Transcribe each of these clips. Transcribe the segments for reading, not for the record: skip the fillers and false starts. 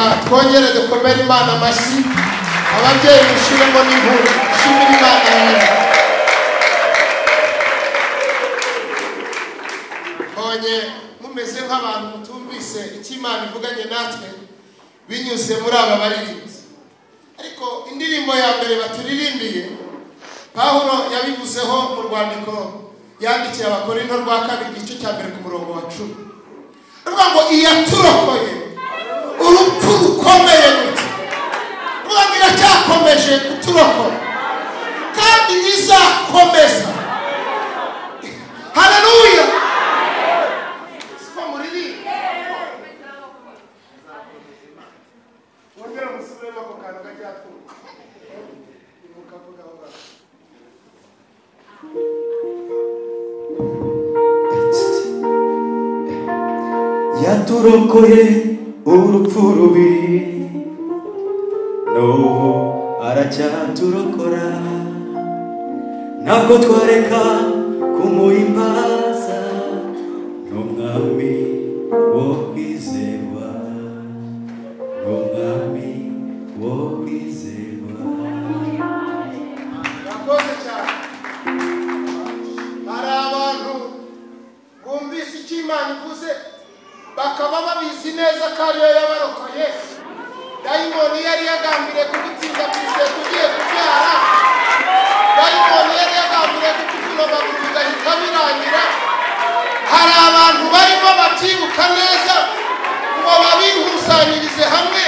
Reka twongere dukomere Imana amashyi, ababyeyi mushiremo n'inkuru, shimira Imana rero. Mbonye mumeze nk'abantu mutumvise icyo Imana ivuganye natwe binyuze muri aba baririmbyi. Ariko indirimbo ya mbere baturirimbiye, Pawulo yabivuzeho mu rwandiko yandikiye Abakorinto rwa kabiri igice cya mbere ku murongo wa 10. Avuga ngo iyaturokoye urupfu rukomeye gutya, avuga ngo iracyakomeje kuturokora kandi izakomeza. Haleluya! Siko muririmba? Mwongere musubiremo ako kantu gajyatwumva mukavuga aho ngaho. Yaturokoye urupfu rubi, n'ubu aracyaturokora, ntabwo twareka kumuhimbaza, n'umwami wo kwizerwa, n'umwami wo kwizerwa. Murakoze cyane. Hari abantu bumvise icyo Imana ivuze bakaba babizi neza ko ariyo yabarokoye. Dayimoni yari yagambiriye kugutsinda ku iseta ugiye kubyara, dayimoni yari yagambiriye kukuvuna amaguru bigahita birangira. Hari abantu barimo babyibuka neza ngo babikusanyirize hamwe,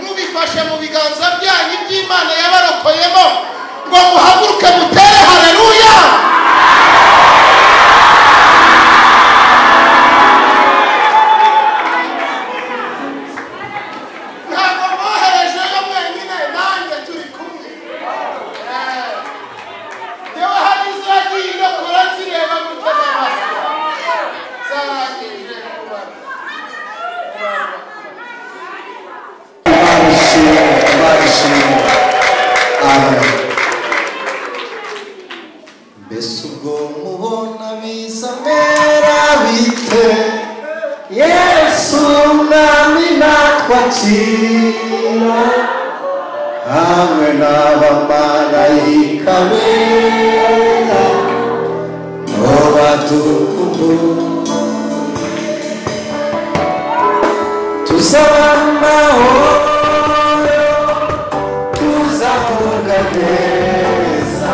mubifashe mu biganza byanyu by'Imana yabarokoyemo, ngo muhaguruke mutere haleluya. Ntabwo mwoherejeyo mwenyine, nanjye turi kumwe. Yewe hari izo yagiye indokora nzireba gutya n'amaso zarangije kubarwa. Imana ishimwe, Imana ishimwe. Amen. Mbese ubwo mubona bizamera bite, Yesu mwami natwakira, hamwe n'abamarayika bera, ngo badukumbure. Tuzaba amahoro, tuzavuga neza,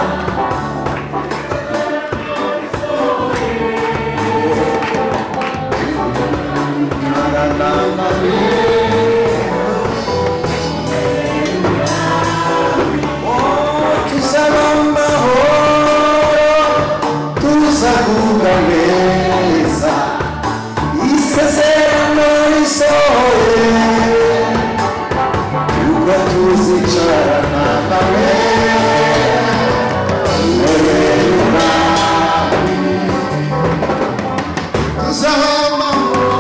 tuzaba amahoro, tuzavuga neza, isezerano risohoye, ubwo tuzicarana nawe. Tuzaba amahoro,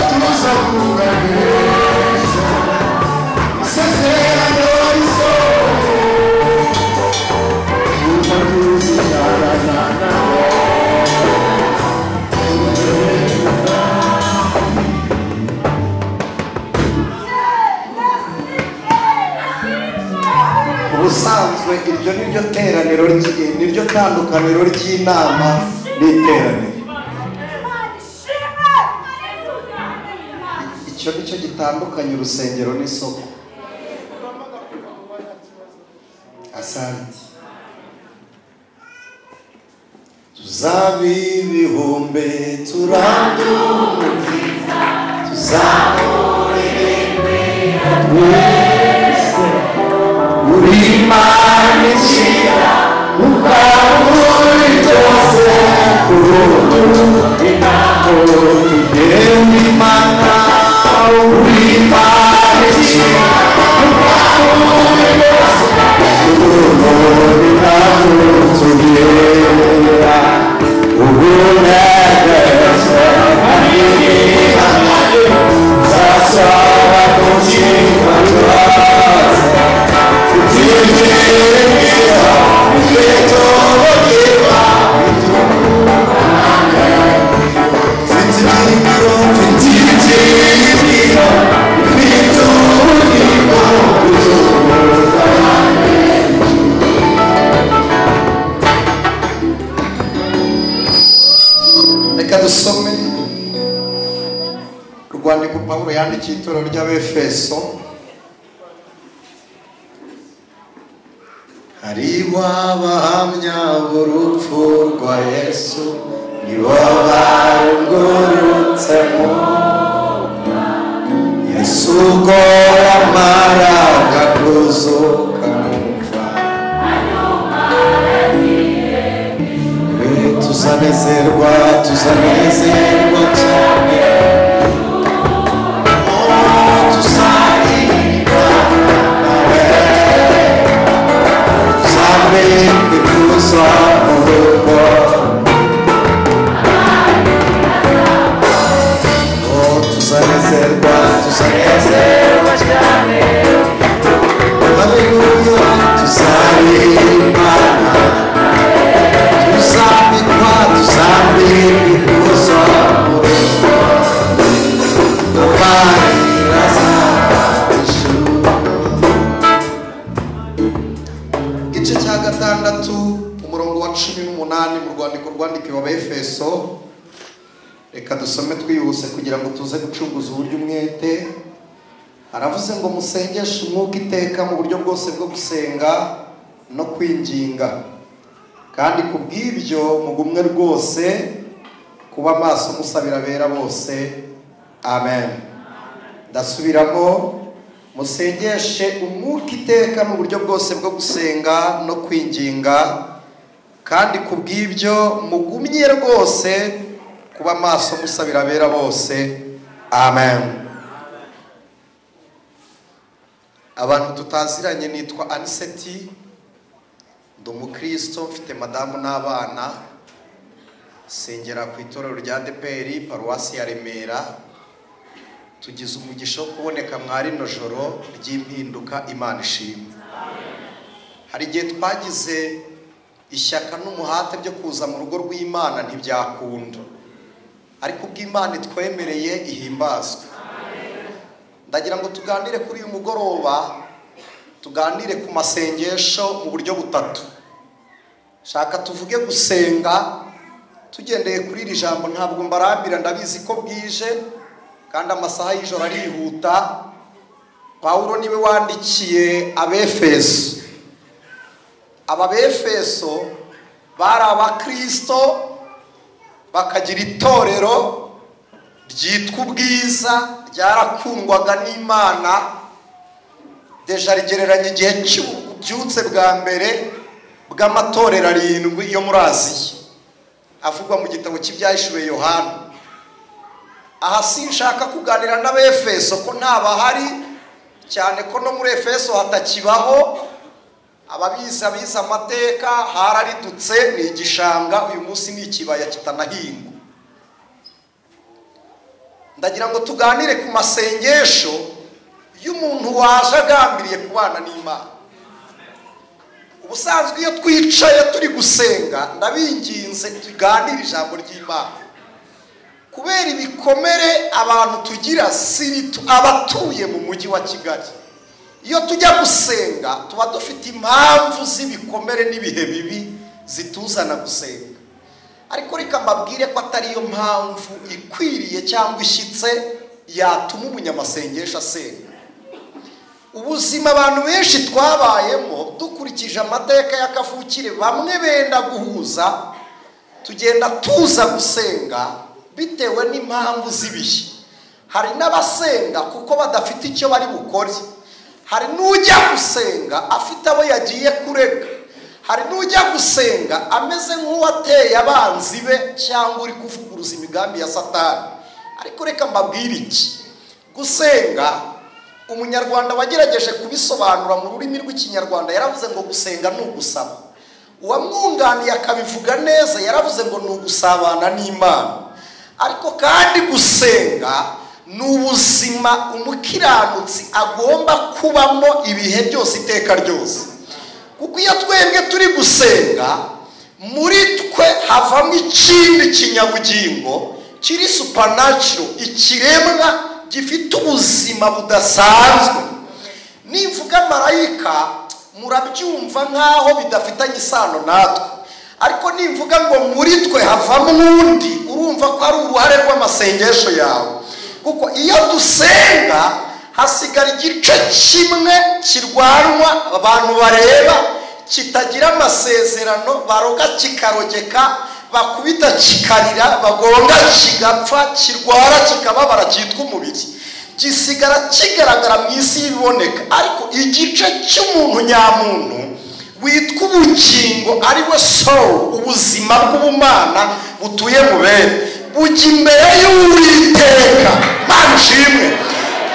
tuzavuga neza, isezerano risohoye, ubwo tuzicarana nawe. Ubusanzwe iryo ni ryo teraniro, niryo tandukaniro ry'inama n'iteraniro. Icyo nicyo gitandukanya urusengero n'isoko. Asante. Tuzaba ibihumbi turandura, tuzamuririmbira twese, uri Imana ishyira ukaburi byose, tugenda Imana, uri Imana ishyira ukaburi byose, tugenda ubunezero zasaba gushima twese. Mfite ibyiringiro, mfite ibyiringiro. Pawulo yandikiye itorero ry'Abefeso, hariho abahamya b'urupfu rwa Yesu, nibo barungurutsemo. Yesu ubwo yamaraga kuzuka mu mva, tuzanezerwa, tuzanezerwa cyane, tuzaririmba nawe, tuzamenya ikuzo mu rugo. Tuzanezerwa, tuzanezerwa cyane, haleluya, tuzaririmba, tuzambikwa, tuzambikwa ikuzo mu rugo, amarira azaba. Igice cya 6 umurongo wa 18 mu rwandiko rwandikiwe Abefeso. Reka dusome twihuse kugira ngo tuze gucunguza uburyo umwete. Aravuze ngo musengeshe umwuka iteka mu buryo bwose bwo gusenga no kwinginga, kandi kubw'ibyo mugumwe rwose kuba maso musabira abera bose. Amen. Ndasubiramo, musengeshe umwuka iteka mu buryo bwose bwo gusenga no kwinginga, kandi kubw'ibyo mugumye rwose kuba maso musabira abera bose. Amen. Abantu tutaziranye, nitwa Aniseti, ndi umukristo, mfite madamu n'abana, sengera ku itorero rya ADEPR paruwasi ya Remera. Tugize umugisha wo kuboneka mwa rino joro ry'impinduka. Imana ishimwe. Hari igihe twagize ishyaka n'umuhate byo kuza mu rugo rw'Imana ntibyakunda, ariko ubw'Imana itwemereye ihimbazwe. Ndagira ngo tuganire kuri uyu mugoroba, tuganire ku masengesho mu buryo butatu. Shaka tuvuge gusenga tugendeye kuri iri jambo. Ntabwo mbarambira, ndabizi ko bwije kandi amasaha y'ijoro arihuta. Pawulo niwe wandikiye Abefeso. Aba Befeso bari abakristo, bakagira itorero ryitwa Ubwiza, ryarakundwaga n'Imana. Deja rigereranya igihe cy'ububyutse bwa mbere bw'amatorero 7 yo muri Aziya, avugwa mu gitabo cy'Ibyahishuwe Yohana. Aha sinshaka kuganira n'Abefeso ko ntabahari, cyane ko no muri Efeso hatakibaho. Ababizi abize amateka, hararidutse, ni igishanga, uyu munsi ni ikibaya kitanahingwa. Ndagira ngo tuganire ku masengesho y'umuntu waje agambiriye kubana n'Imana. Ubusanzwe iyo twicaye turi gusenga, ndabinginze tuganire ijambo ry'Imana. Kubera ibikomere abantu tugira, si abatuye mu mujyi wa Kigali, iyo tujya gusenga tuba dufite impamvu z'ibikomere n'ibihe bibi zituzana gusenga. Ariko reka mbabwire ko atari yo mpamvu ikwiriye cyangwa ishyitse yatuma umunyamasengesho asenga. Ubuzima abantu benshi twabayemo dukurikije amateka ya kavukire, bamwe benda guhuza, tugenda tuza gusenga bitewe n'impamvu z'ibihe. Hari n'abasenga kuko badafite icyo bari bukore. Hari n'ujya gusenga afite abo yagiye kurega. Hari n'ujya gusenga ameze nk'uwateye abanzi be cyangwa uri kuvuguruza imigambi ya Satani. Ariko reka mbabwire iki: gusenga, umunyarwanda wagerageje kubisobanura mu rurimi rw'ikinyarwanda yaravuze ngo gusenga ni ugusaba. Uwamwunganiye akabivuga neza yaravuze ngo ni ugusabana n'Imana. Ariko kandi gusenga ni ubuzima umukiranutsi agomba kubamo ibihe byose, iteka ryose. Kuko iyo twebwe turi gusenga, muri twe havamo ikindi kinyabugingo kiri supernatural, ikiremwa gifite ubuzima budasanzwe. Nivuga marayika murabyumva nkaho bidafitanye isano natwe, ariko nimvuga ngo muri twe havamo undi, urumva ko ari uruhare rw'amasengesho yawe. Kuko iyo dusenga hasigara igice kimwe kirwanwa abantu bareba, kitagira amasezerano, baroga kikarogeka, bakubita kikarira, bagonga kigapfa, kirwara kikababara, cyitwa umubiri, gisigara kigaragara mu isi y'ibiboneka. Ariko igice cy'umuntu nyamuntu witwa ubugingo, ari we soul, ubuzima bw'ubumana butuye mu bene, bujya imbere y'Uwiteka. Mana ishimwe.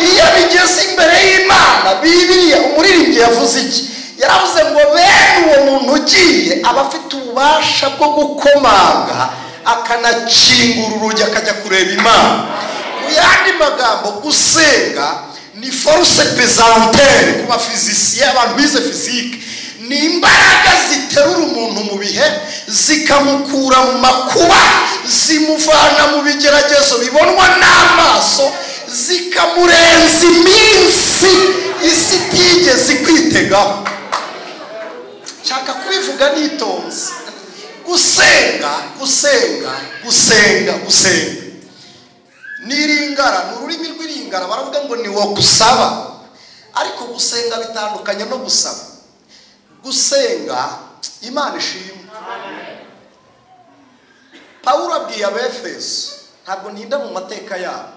Iyo bigeze imbere y'Imana, Bibiliya umuririmbyi yavuze iki? Yaravuze ngo bene uwo muntu ugiye aba afite ububasha bwo gukomanga akanakingura urugi akajya kureba Imana. Mu yandi magambo, gusenga ni force pesantere ku bafizisiye, abantu bize physique, ni imbaraga ziterura umuntu mu bihe, zikamukura mu makuba, zimuvana mu bigeragezo bibonwa n'amaso, zikamurenza iminsi isi itigeze kwitegaho. Nshaka kubivuga nitonze. Gusenga, gusenga, gusenga, gusenga niringara, ni ururimi rw'iringara, baravuga ngo ni wo gusaba. Ariko gusenga bitandukanye no gusaba. Gusenga, Imana ishimwe. Pawulo abwiye Abefeso, ntabwo ntinda mu mateka yabo,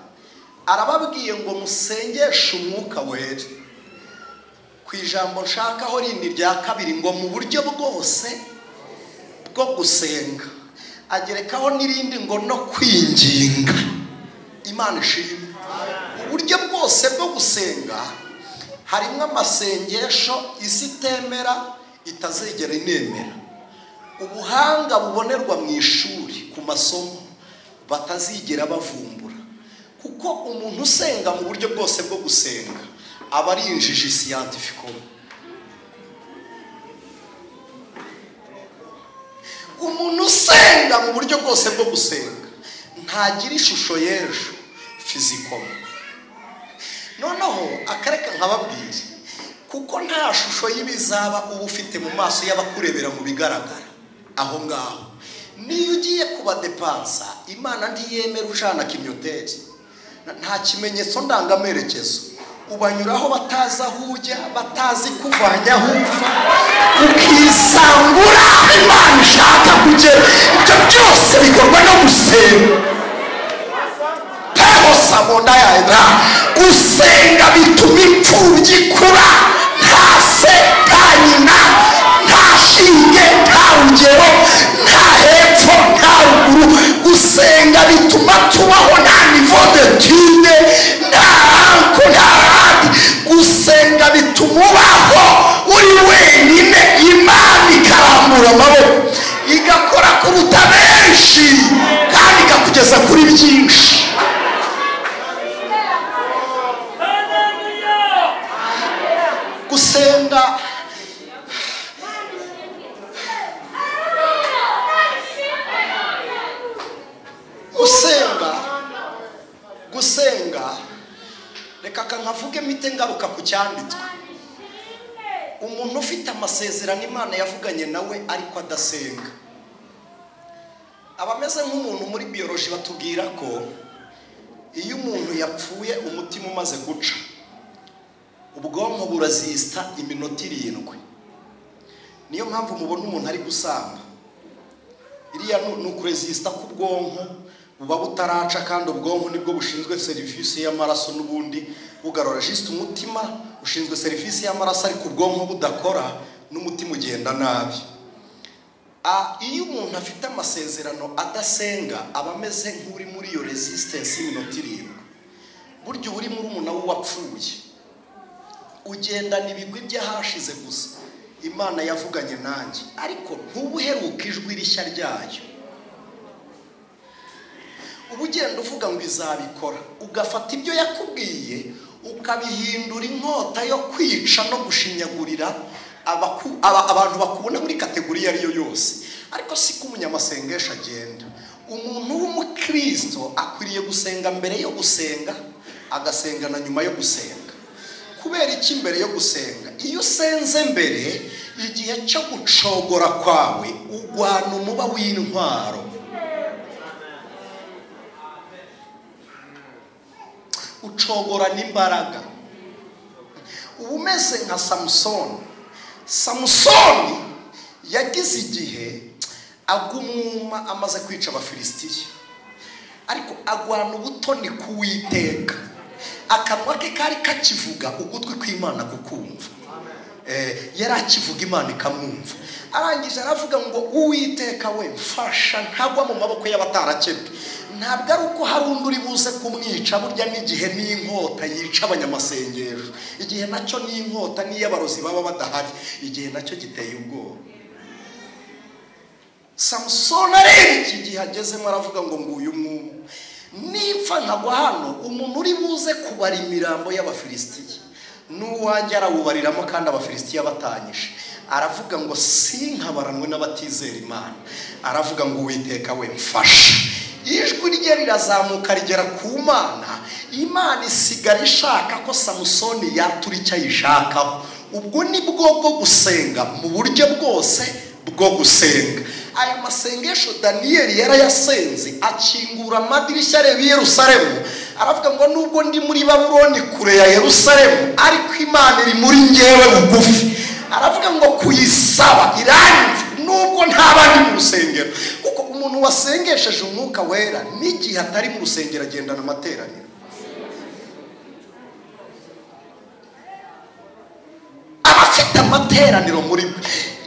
arababwiye ngo musengeshe umwuka wera. Ku ijambo nshakaho rindi rya kabiri, ngo mu buryo bwose bwo gusenga, agerekaho n'irindi ngo no kwinginga. Imana ishimwe. Uburyo bwose bwo gusenga harimo amasengesho isi itemera, itazigera inemera, ubuhanga bubonerwa mu ishuri ku masomo batazigera bavumbura. Kuko umuntu usenga mu buryo bwose bwo gusenga aba ari injiji scientifique. Umuntu usenga mu buryo bwose bwo gusenga ntagira ishusho y'ejo physiquement. Noneho akareka nkababwira, kuko nta shusho y'ibizaba uba ufite mu maso y'abakurebera mu bigaragara aho ngaho. Niyo ugiye kubadepansa, Imana ntiyemera ucana kinyoteri, nta kimenyetso ndangamerekezo, ubanyuraho batazi aho ujya, batazi kuvanya aho uva, ukisangura Imana ishaka kugera. Ibyo byose bikorwa no gusenga. Gusenga bituma imfubyi ikura, nta se, nta nyina, nta shinge, nta rugero, nta hepfo, nta ruguru. Gusenga bituma tubaho nta niveau d'étude, nta anko, nta handi. Gusenga bituma ubaho uri wenyine, Imana ikarambura amaboko igakora kuruta benshi, kandi ikakugeza kuri byinshi. Gusenga gusenga gusenga, reka nkavuge mite ngaruka ku cyanditswe. Umuntu ufite amasezerano Imana yavuganye nawe ariko adasenga, aba ameze nk'umuntu muri biology batubwira ko iyo umuntu yapfuye umutima umaze guca, ubwonko burazista iminota 7. Niyo mpamvu mubona umuntu ari gusamba, iriya ni ukurezista k'ubwonko buba butaraca, kandi ubwonko nibwo bushinzwe serivisi y'amaraso n'ubundi bugarura. Juste umutima ushinzwe serivisi y'amaraso, ariko ubwonko budakora n'umutima ugenda nabi. Iyo umuntu afite amasezerano adasenga, aba ameze nk'uri muri iyo resistance y'iminota 7. Burya uri muri umuntu wapfuye, ugendana ibigwi by'ahashize gusa. Imana yavuganye nanjye, ariko ntubuheruka ijwi rishya ryayo. Uba ugenda uvuga ngo izabikora, ugafata ibyo yakubwiye ukabihindura inkota yo kwica no gushinyagurira abantu bakubona muri kategori iyo ari yo yose. Ariko si ko umunyamasengesho agenda. Umuntu w'umukristo akwiriye gusenga mbere yo gusenga, agasenga na nyuma yo gusenga. Kubera iki mbere yo gusenga? Iyo usenze mbere, igihe cyo gucogora kwawe ugwana umuba w'intwaro. Ucogorana imbaraga. Uba umeze nka Samusoni. Samusoni yagize igihe agumuma amaze kwica Abafilisitiya, ariko agwana ubutoni kuwiteka. Akanwa ke kari kakivuga, ugutwi kw'Imana kukumva. Yari akivuga Imana ikamwumva. Arangije aravuga ngo Uwiteka we mfasha ntagwa mu maboko y'abatarakebwe. Ntabwo ari uko hari undi uri buze kumwica, burya n'igihe n'inkota yica abanyamasengesho, igihe nacyo n'inkota n'iy'abarozi baba badahari, igihe nacyo giteye ubwoba. Samusoni areba iki gihe agezemo aravuga ngo nguyu mwuma, nipfa nkagwa hano, umuntu uri buze kubara imirambo y'Abafilisitiya n'uwanjye arawubariramo, kandi Abafilisitiya batanyishe. Aravuga ngo sinkabaranwe n'abatizera Imana. Aravuga ngo Uwiteka we mfasha. Ijwi rye rirazamuka rigera ku Mana. Imana isigara ishaka ko Samusoni yatura icyo ayishakaho. Ubwo ni bwo bwo gusenga mu buryo bwose bwo gusenga. Aya masengesho Daniyeli yarayasenze, akingura amadirishya areba i Yerusalemu. Aravuga ngo nubwo ndi muri Babuloni kure ya Yerusalemu, ariko Imana iri muri njyewe bugufi. Aravuga ngo kuyisaba iranyumva nubwo ntaba ndi mu rusengero. Kuko umuntu wasengesheje Umwuka Wera n'igihe atari mu rusengero agendana amateraniro. Abafite amateraniro muri we.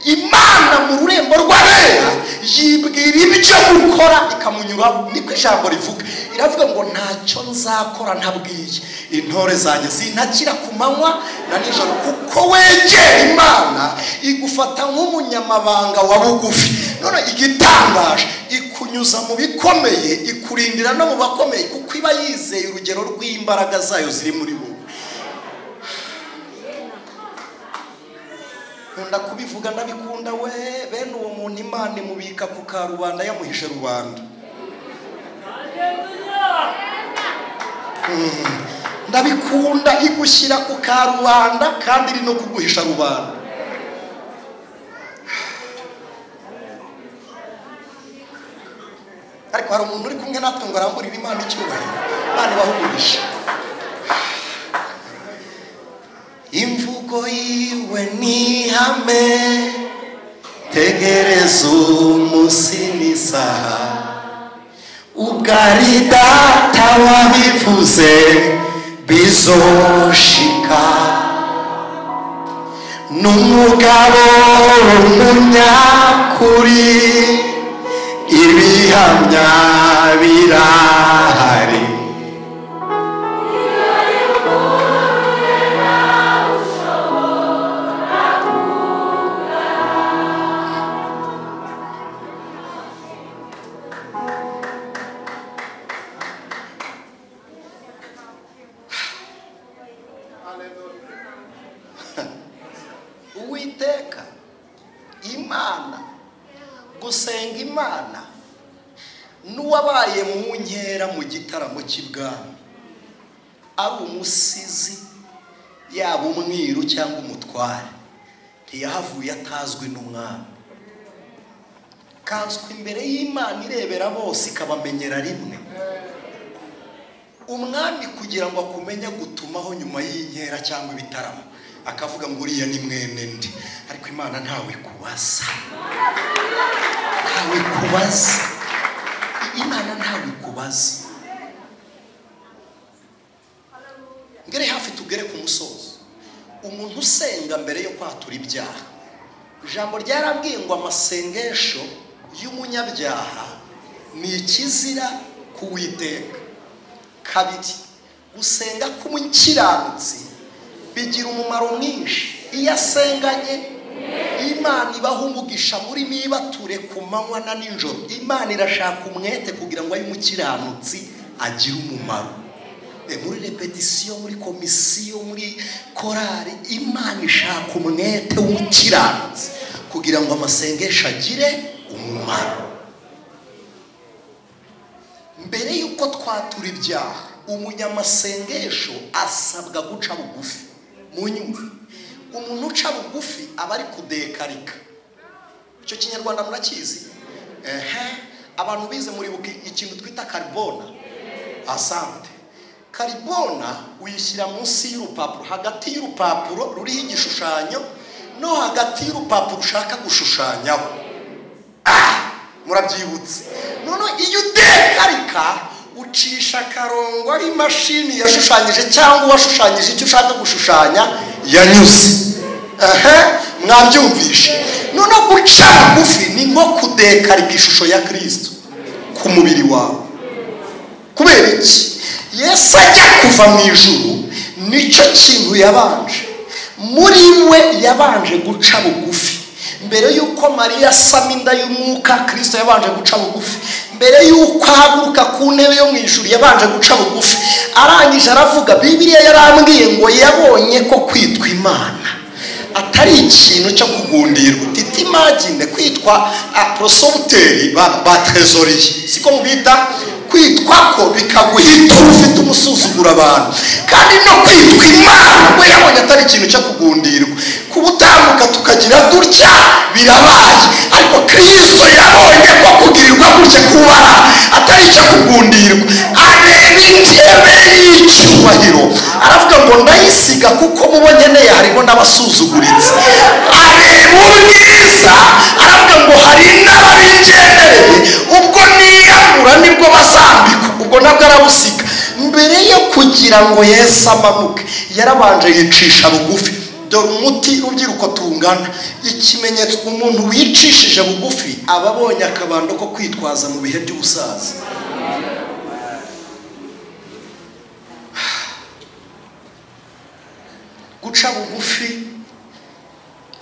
Imana mu rurembo rw'abera yibwira ibyo gukora ikamunyuraho. Niko ijambo rivuga. Iravuga ngo ntacyo nzakora ntabwiye intore zanjye, zintakira ku manywa na nijoro. Kuko wegera Imana igufata nk'umunyamabanga wa bugufi. None igitangaje, ikunyuza mu bikomeye, ikurindira no mu bakomeye, kuko iba yizeye urugero rw'imbaraga zayo ziri muri wowe. Nkunda kubivuga, ndabikunda we. Bene uwo muntu Imana imubika ku karubanda yamuhishe rubanda. Ndabikunda, igushyira ku karubanda kandi iri no kuguhisha rubanda. Ariko hari umuntu uri kumwe natwe ngo aramburire Imana icyubahiro. Imana ibahumurisha. Imvugo yiwe ni ihame, tegereza umunsi n'isaha, ubwo ari data wabivuze bizoshika. N'umugabo w'umunyakuri, ibihamya birahari. Uwiteka Imana, gusenga Imana n'uwabaye mu nkera mu gitaramo cy'ibwami, ari umusizi yaba umwiru cyangwa umutware, ntiyahavuye atazwi n'umwami. Kanswe imbere y'Imana irebera bose ikabamenyera rimwe. Umwami kugira ngo akumenye gutumaho nyuma y'inkera cyangwa ibitaramo, akavuga ngo uriya ni mwene ndi. Ariko Imana ntawe kubaza, ntawe kubaza. Imana ntawe kubaza. Ngere hafi tugere ku musozo. Umuntu usenga mbere yo kwatura ibyaha, ijambo ryarabwiye ngo amasengesho y'umunyabyaha ni ikizira kuwiteka. Kabiri, gusenga k'umukiranutsi bigira umumaro mwinshi. Iyo asenganye Imana ibaha umugisha muri nibature ku manywa na nijoro. Imana irashaka umwete kugira ngo ay'umukiranutsi agire umumaro. Muri repetisiyo, muri komisiyo, muri korari, Imana ishaka umwete w'umukiranutsi kugira ngo amasengesho agire umumaro. Mbere yuko twatura ibyaha, umunyamasengesho asabwa guca bugufi. Mu nyumva, umuntu uca bugufi aba ari kudekarika. Icyo kinyarwanda murakizi? Abantu bize muribuka ikintu twita carbona. Asante. Karibona uyishyira munsi y'urupapuro, hagati y'urupapuro ruriho igishushanyo no hagati y'urupapuro ushaka gushushanyaho. Murabyibutse. None iyo udekarika ucisha akarongo ari imashini yashushanyije cyangwa uwashushanyije icyo ushaka gushushanya yanyuze. Mwabyumvishe. None guca bugufi ni nko kudekarika ishusho ya Kristo ku mubiri wawe. Kubera iki? Yesu ajya kuva mu ijuru nicyo kintu yabanje. Muri we yabanje guca bugufi. Mbere yuko Mariya asama inda y'umwuka, Kristo yabanje guca bugufi. Mbere yuko ahaguruka ku ntebe yo mu ijuru yabanje guca bugufi. Arangije aravuga, Bibiliya yarambwiye ngo yabonye ko kwitwa Imana atari ikintu cyo kugundirwa. Titimagine kwitwa aprosobuteri ba trésorier, siko mubita, kwitwa ko bikaguhita ufite umusuzugura abantu. Kandi no kwitwa Imana we yabonye atari ikintu cyo kugundirwa. Kubutambuka tukagira dutya birabaye, ariko Kristo yabonye ko kugirirwa gutya kubara atari icyo kugundirwa. Areba intebe y'icyubahiro aravuga ngo ndayisiga kuko mubo nkeneye harimo n'abasuzuguritse. Areba ubwiza aravuga ngo hari n'ababingendereye, ubwo niyambura nibwo bazambikwa, ubwo nabwo arabusiga. Mbere yo kugira ngo Yesu amanuke yarabanje yicisha bugufi. Dore umuti rubyiruko tungana, ikimenyetso umuntu wicishije bugufi aba abonye akabando ko kwitwaza mu bihe by'ubusaza. Guca bugufi,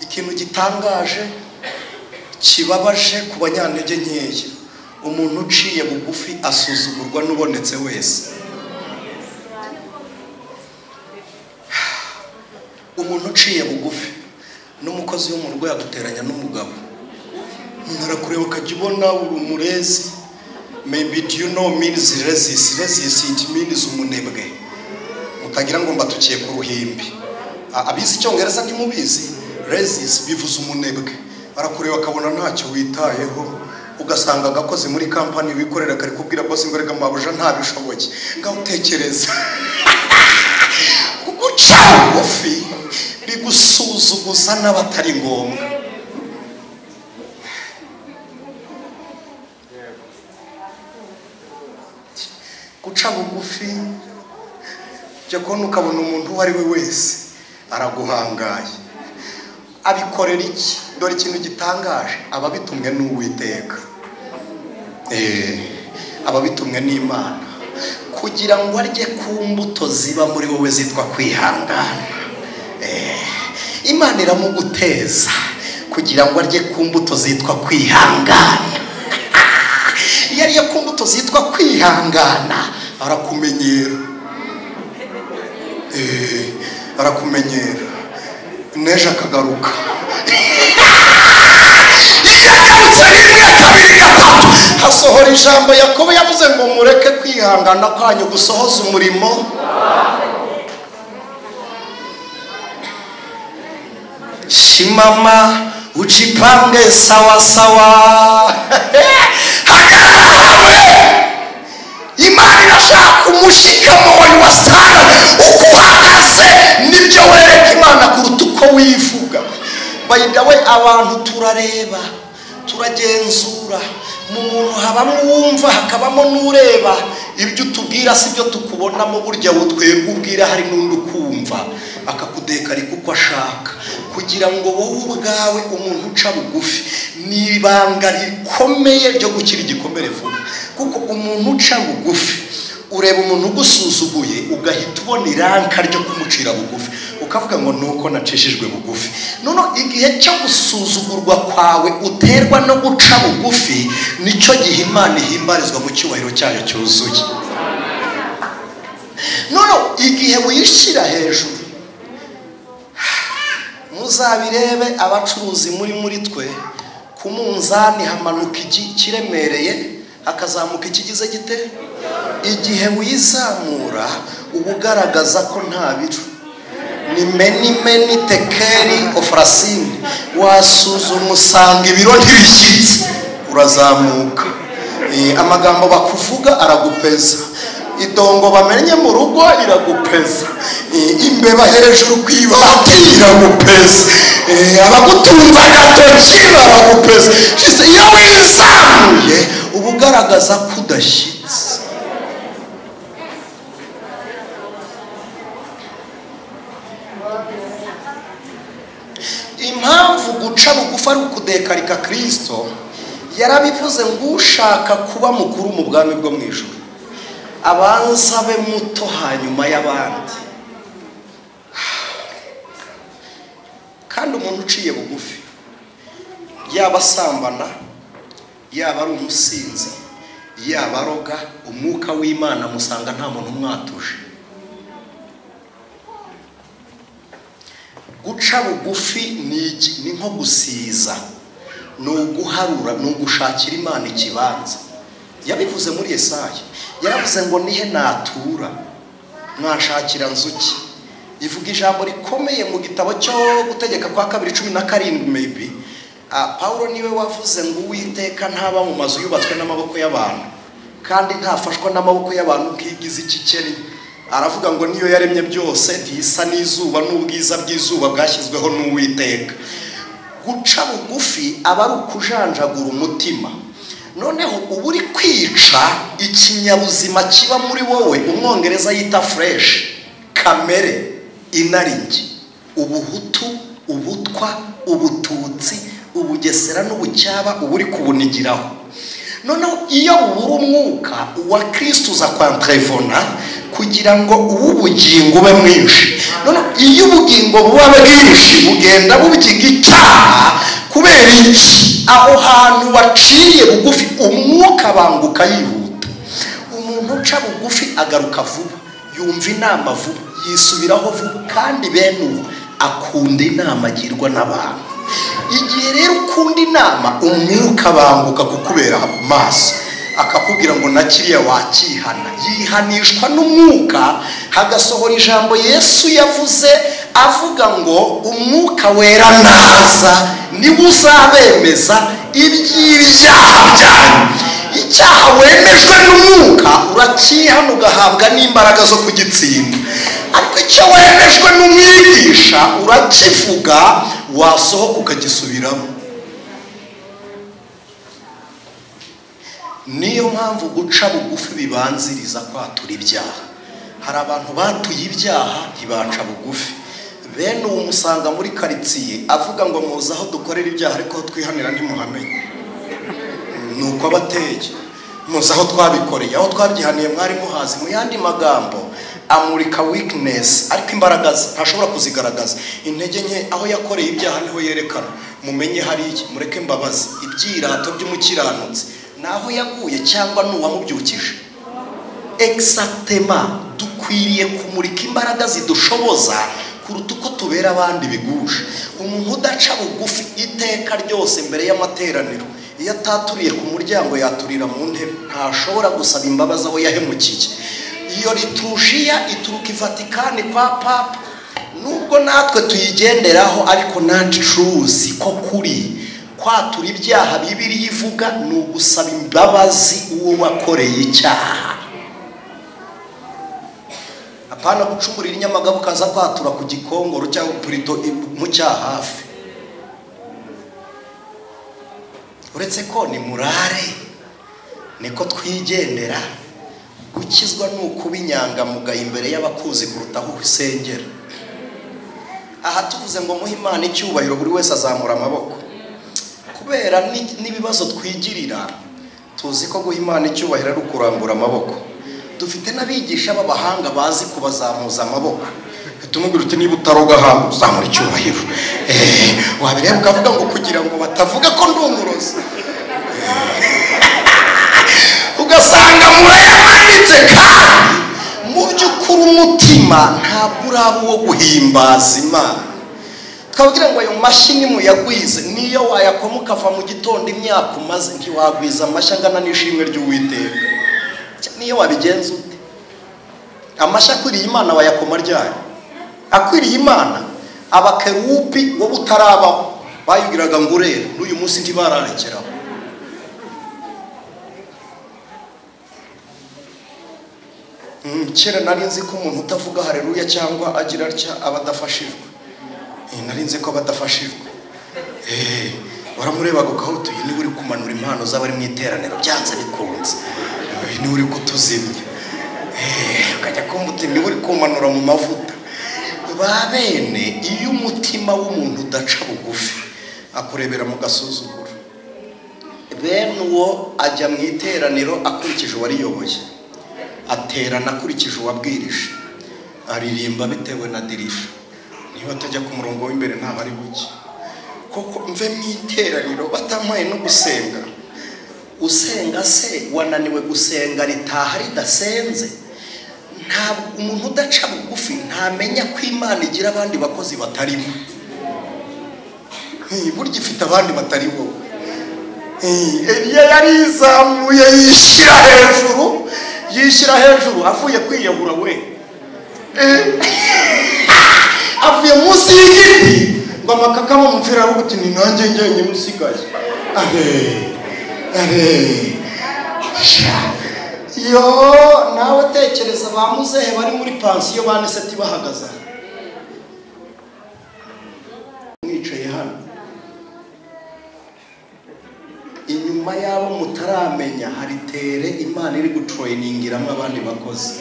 ikintu gitangaje kibabaje ku banyantege nkeya. Umuntu uciye bugufi asuzugurwa n'ubonetse wese. Umuntu uciye bugufi n'umukozi wo mu rugo yaguteranya n'umugabo. Umuntu arakureba ukajya ubona uri umurezi. Maybe do you know means resist. Resist it means umunebwe. Mutagira ngo mbatukiye ku ruhimbi. Abizi icyongereza ntimubizi. Resist bivuze umunebwe. Arakureba akabona ntacyo witayeho. Ugasanga agakozi muri company wikorera kari kubwira boss ngo rega mabuja ntabishoboye. Ngaho utekereza. Guca bugufi bigusuzuguza n'abatari ngombwa. Guca bugufi jya kubona ukabona umuntu uwo ari we wese araguhangaye. Abikorera iki? Dore ikintu gitangaje, ababitumwe n'Uwiteka, ababitumwe n'Imana, kugira ngo arye ku mbuto ziba muri wowe zitwa kwihangana. Imana iramuguteza kugira ngo arye ku mbuto zitwa kwihangana. Iyo ariye ku mbuto zitwa kwihangana arakumenyera. Arakumenyera neje akagaruka. Iyo agarutse rimwe kabiri gatatu hasohora ijambo Yakobo yavuze ngo mureke kwihangana kwanyu gusohoza umurimo. Shimama ujipange sawa sawa. Hagarara. Imana irashaka umushikamo wa sana. Uko uhagaze nibyo wereka Imana kuruta uko wivuga. By the way, abantu turareba, turagenzura. Mu muntu habamo uwumva hakabamo n'ureba. Ibyo utubwira si byo tukubonamo, burya twebwe ubwira hari n'undi ukumva akakudeka ariko uko ashaka, kugira ngo wowe ubwawe umuntu uca bugufi ni ibanga rikomeye ryo gukira igikomere vuba. Kuko umuntu uca bugufi, ureba umuntu ugusuzuguye ugahita ubona iranka ryo kumucira bugufi, ukavuga ngo nuko nacishijwe bugufi. None igihe cyo gusuzugurwa kwawe uterwa no guca bugufi, nicyo gihe Imana ihimbarizwa mu cyubahiro cyayo cyuzuye. None igihe wishyira hejuru, muzabirebe abacuruzi muri twe, ku munzani hamanuka ikiremereye hakazamuka ikigize gite. Igihe wizamura uba ugaragaza ko nta biro. Ni meni meni tekeri ofrasini, wasuzuma usanga ibiro ntibishyitse, urazamuka. Amagambo bakuvuga aragupeza. Idongo bamenye mu rugo iragupeza, imbeba hejuru ku ibati iragupeza, abagutunze agatoki baragupeza. Iyo wizamuye uba ugaragaza ko udashyitse. Impamvu guca bugufi ari ukudekarika Kristo, yarabivuze ngo ushaka kuba mukuru mu bwami bwo mu ijuru abanza abe muto hanyuma y'abandi. Kandi umuntu uciye bugufi, yaba asambana, yaba ari umusinzi, yaba aroga, umwuka w'Imana musanga nta muntu umwatuje. Guca bugufi ni nko gusiza, ni uguharura, ni ugushakira Imana ikibanza. Yabivuze muri Yesaya, yaravuze ngo nihe natura mwanshakira nzuki. Ivuga ijambo rikomeye mu gitabo cyo Gutegeka kwa kabiri 17 maybe. Paulo niwe wavuze ngo Uwiteka ntaba mu mazu yubatswe n'amaboko y'abantu, kandi ntafashwa n'amaboko y'abantu nk'igize ikikeri. Aravuga ngo niyo yaremye byose ntisa n'izuba n'ubwiza bw'izuba bwashyizweho n'Uwiteka. Guca bugufi aba ari ukujanjagura umutima. Noneho uba uri kwica ikinyabuzima kiba muri wowe, umwongereza yita fresh, kamere, inaringi, ubuhutu, ubutwa, ubututsi, ubugesera n'ubucyaba, uba uri kubunigiraho. Noneho iyo ubura umwuka wa Kristo uza kwantrevona kugira ngo uw'ubugingo ube mwinshi. Noneho iyo ubugingo buba bwinshi bugenda bubyiga icyaha. Kubera iki? Aho hantu waciye bugufi umwuka banguka yihuta. Umuntu uca bugufi agaruka vuba, yumva inama vuba, yisubiraho vuba, kandi bene uwo akunda inama agirwa n'abantu. Igihe rero ukunda inama, umwuka banguka kukubera maso, akakubwira ngo na kiriya wakihana. Yihanishwa n'umwuka, hagasohora ijambo Yesu yavuze avuga ngo umwuka wera naza niwe uzabemeza iby'ibyaha byanyu. Icyaha wemejwe n'umwuka urakihana ugahabwa n'imbaraga zo kugitsinda, ariko icyo wemejwe n'umwigisha urakivuga wasohoka ukagisubiramo. Niyo mpamvu guca bugufi bibanziriza kwatura ibyaha. Hari abantu batuye ibyaha ntibaca bugufi. Bene uwo musanga muri karitsiye avuga ngo muze aho dukorera ibyaha ariko twihanira ntimuhamenye. Nuko abateye muze aho twabikoreye, aho twabyihaniye mwari muhazi. Mu yandi magambo amurika weakness, ariko imbaraga ntashobora kuzigaragaza. Intege nke aho yakoreye ibyaha niho yerekana. Mumenye hariya, mureke mbabazi. Ibyirato by'umukiranutsi naho yaguye cyangwa n'uwamubyukije. Exactement, dukwiriye kumurika imbaraga zidushoboza kuruta uko tubera abandi bigusha. Umuntu udaca bugufi iteka ryose mbere y'amateraniro, iyo ataturiye ku muryango yaturira mu ntebe, ntashobora gusaba imbabazi aho yahemukiye. Iyo liturujia ituruka i Vatikani kwa Papa, nubwo natwe tuyigenderaho, ariko nandi truzi ko kuri kwatura ibyaha Bibiliya ivuga ni ugusaba imbabazi uwo wakoreye icyaha. Apana gucumurira inyamagabo ukaza kwatura ku Gikongoro cyangwa purito mu cyaha hafi. Uretse ko ni murare niko twigendera. Gukizwa ni ukuba inyangamugayo imbere y'abakuzi kuruta aho usengera. Aha tuvuze ngo muhe Imana icyubahiro, buri wese azamura amaboko. Kubera n'ibibazo twigirira, tuzi ko guha Imana icyubahiro ari ukurambura amaboko. Dufite n'abigisha b'abahanga bazi kubazamuza amaboko. Tumubwira uti niba utaroga hano uzamura icyubahiro. Wabireba ukavuga ngo kugira ngo batavuga ko ndi umurozi. Ugasanga murayamanitse, kandi mu by'ukuri umutima ntabwo uraba uwo guhimbaza Imana. Twabwira ngo ayo mashyi nimuyagwize, niyo wayakoma ukava mu gitondo imyaka umaze ntiwagwiza amashyi angana n'ishimwe ry'Uwiteka. Niyo wabigenza ute, amashyi akwiriye Imana wayakoma ryari? Akwiriye Imana. Abakerubi wowe utarabaho bayibwiraga ngo urera, n'uyu munsi ntibararekeraho. Kera nari nzi ko umuntu utavuga haleluya cyangwa agira atya aba adafashijwe. Nari nzi ko aba adafashijwe. Waramurebaga ukahutuye niba uri kumanura impano z'abari mu iteraniro byanze bikunze, niba uri kutuzimya, ukajya kumva uti niba uri kumanura mu mavuta. Ba bene iyo umutima w'umuntu udaca bugufi akurebera mu gasuzuguro. Bene uwo ajya mu iteraniro akurikije uwariyoboye, aterana akurikije uwabwirije, aririmba bitewe na dirisha. Niba atajya ku murongo w'imbere ntabwo ari buke. Koko mve mu iteraniro batampaye no gusenga. Usenga se wananiwe gusenga ritaha ridasenze? Ntabwo umuntu udaca bugufi ntamenya ko Imana igira abandi bakozi batarimo. Burya ifite abandi batari wowe. Eliya yarizamuye yishyira hejuru, yishyira hejuru avuye kwiyahura we. Avuye munsi y'igiti ngo amakakama mupfira aravuga uti ni nanjye njyenyine usigaye. Yo nawe tekereza ba muzehe bari muri pansiyo baniseti bahagaze mwicaye hano, inyuma yabo mutaramenya hari tere Imana iri gutroiningiramo abandi bakozi.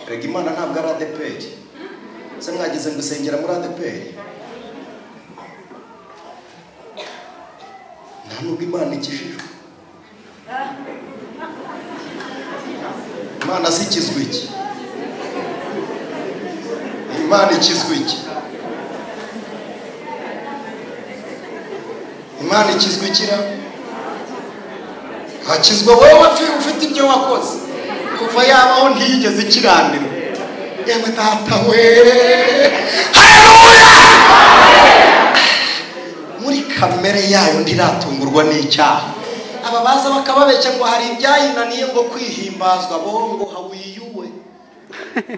Rega Imana ntabwo ari ADPR. Se mwagize ngo usengera muri ADPR? Nta nubwo Imana ikijijwe. Imana sikizwe iki? Imana ikizwe iki? Imana ikizwe ikira? Hakizwa wowe ufite ibyo wakoze. Kuva yabaho ntiyigeze ikiraniro. Yewe data we, haleluya! Muri kamere yayo ndiratungurwa n'icyaha. Aba baza bakababeshya ngo hari ibyayinaniye ngo kwihimbazwa, bo ngo hawiyuwe.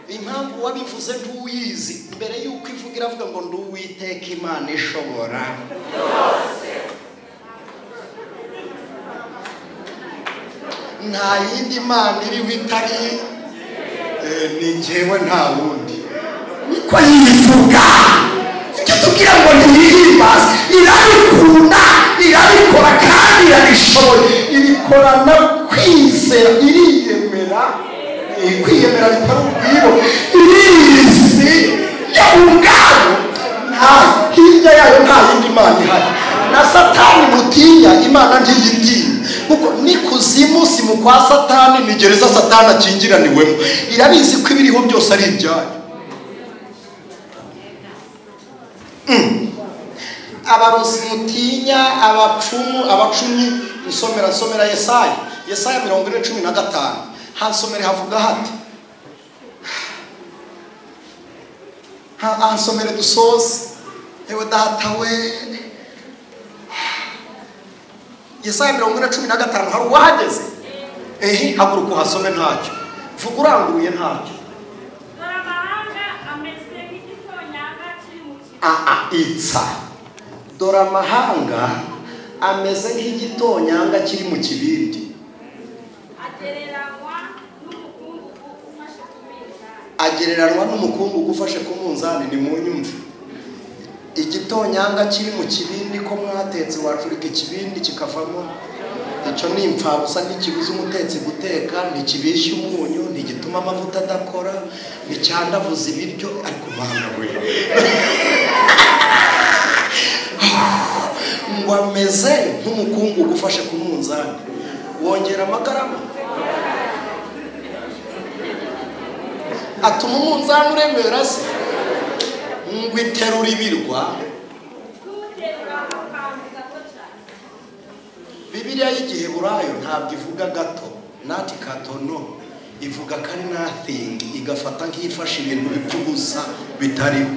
Impamvu wabivuze ntuyizi. Mbere yuko ivuga iravuga ngo nduwiteka Imana ishobora byose. Nta yindi Mana iriho itari ni njyewe, nta wundi. Niko yivuga. Icyo tubwira ngo ntiyihimbaze, irabikunda, irabikora kandi irabishoboye. Ibikorana kwizera, iriyemera. Kwiyemera bitari ubwibo, irizi yo ubwayo. Nta hirya yayo nta yindi Mana ihari. Na Satani mutinya, Imana ntiyitinya. Kuko ni kuzimu si mu kwa Satani, ni gereza Satani akingiraniwemo. Irabizi ko ibiriho byose ari ibyayo. Abarozi mutinya, abapfumu, abacumyi, nsomera nsomera Yesaya. Yesaya 40:15. Hansomere havuga hati. Hansomere dusoze. Ewe data we. Yesaya 40:15 hari uwahageze? Haguruka uhasome ntacyo. Vuga uranguruye ntacyo. Itsa. Dore amahanga ameze nk'igitonyanga kiri mu kibindi. Agereranywa n'umukungugu ufashe ku munzani. Ni mu nyumve. Igitonyanga kiri mu kibindi ko mwatetse wacurika ikibindi kikavamo. Icyo ni impfabusa, ntikibuza umutetsi guteka, ntikibishya umunyu, ntigituma amavuta adakora, nticyandavuza ibiryo. Ariko Mana we, ngo ameze nk'umukungugu ufashe ku munzani. Wongera amagarama, atuma umunzani uremera se, ngo iterura ibirwa. Bibiliya y'Igiheburayo ntabwo ivuga gato, nati katono, ivuga ko ari nothing, igafata nk'ifasha ibintu bipfa bitariho.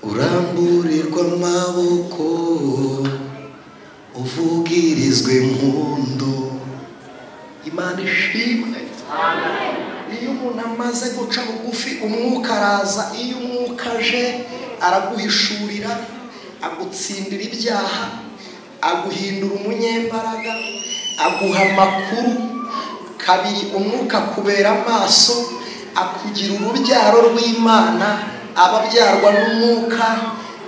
Uramburirwa amaboko, uvugirizwe impundu. Imana ishimwe. Iyo umuntu amaze guca bugufi umwuka araza. Iyo umwuka aje Araguhishurira, agutsindira ibyaha, aguhindura umunyembaraga, aguha amakuru. Kabiri, umwuka kubera amaso, akugira urubyaro rw'Imana. Ababyarwa n'umwuka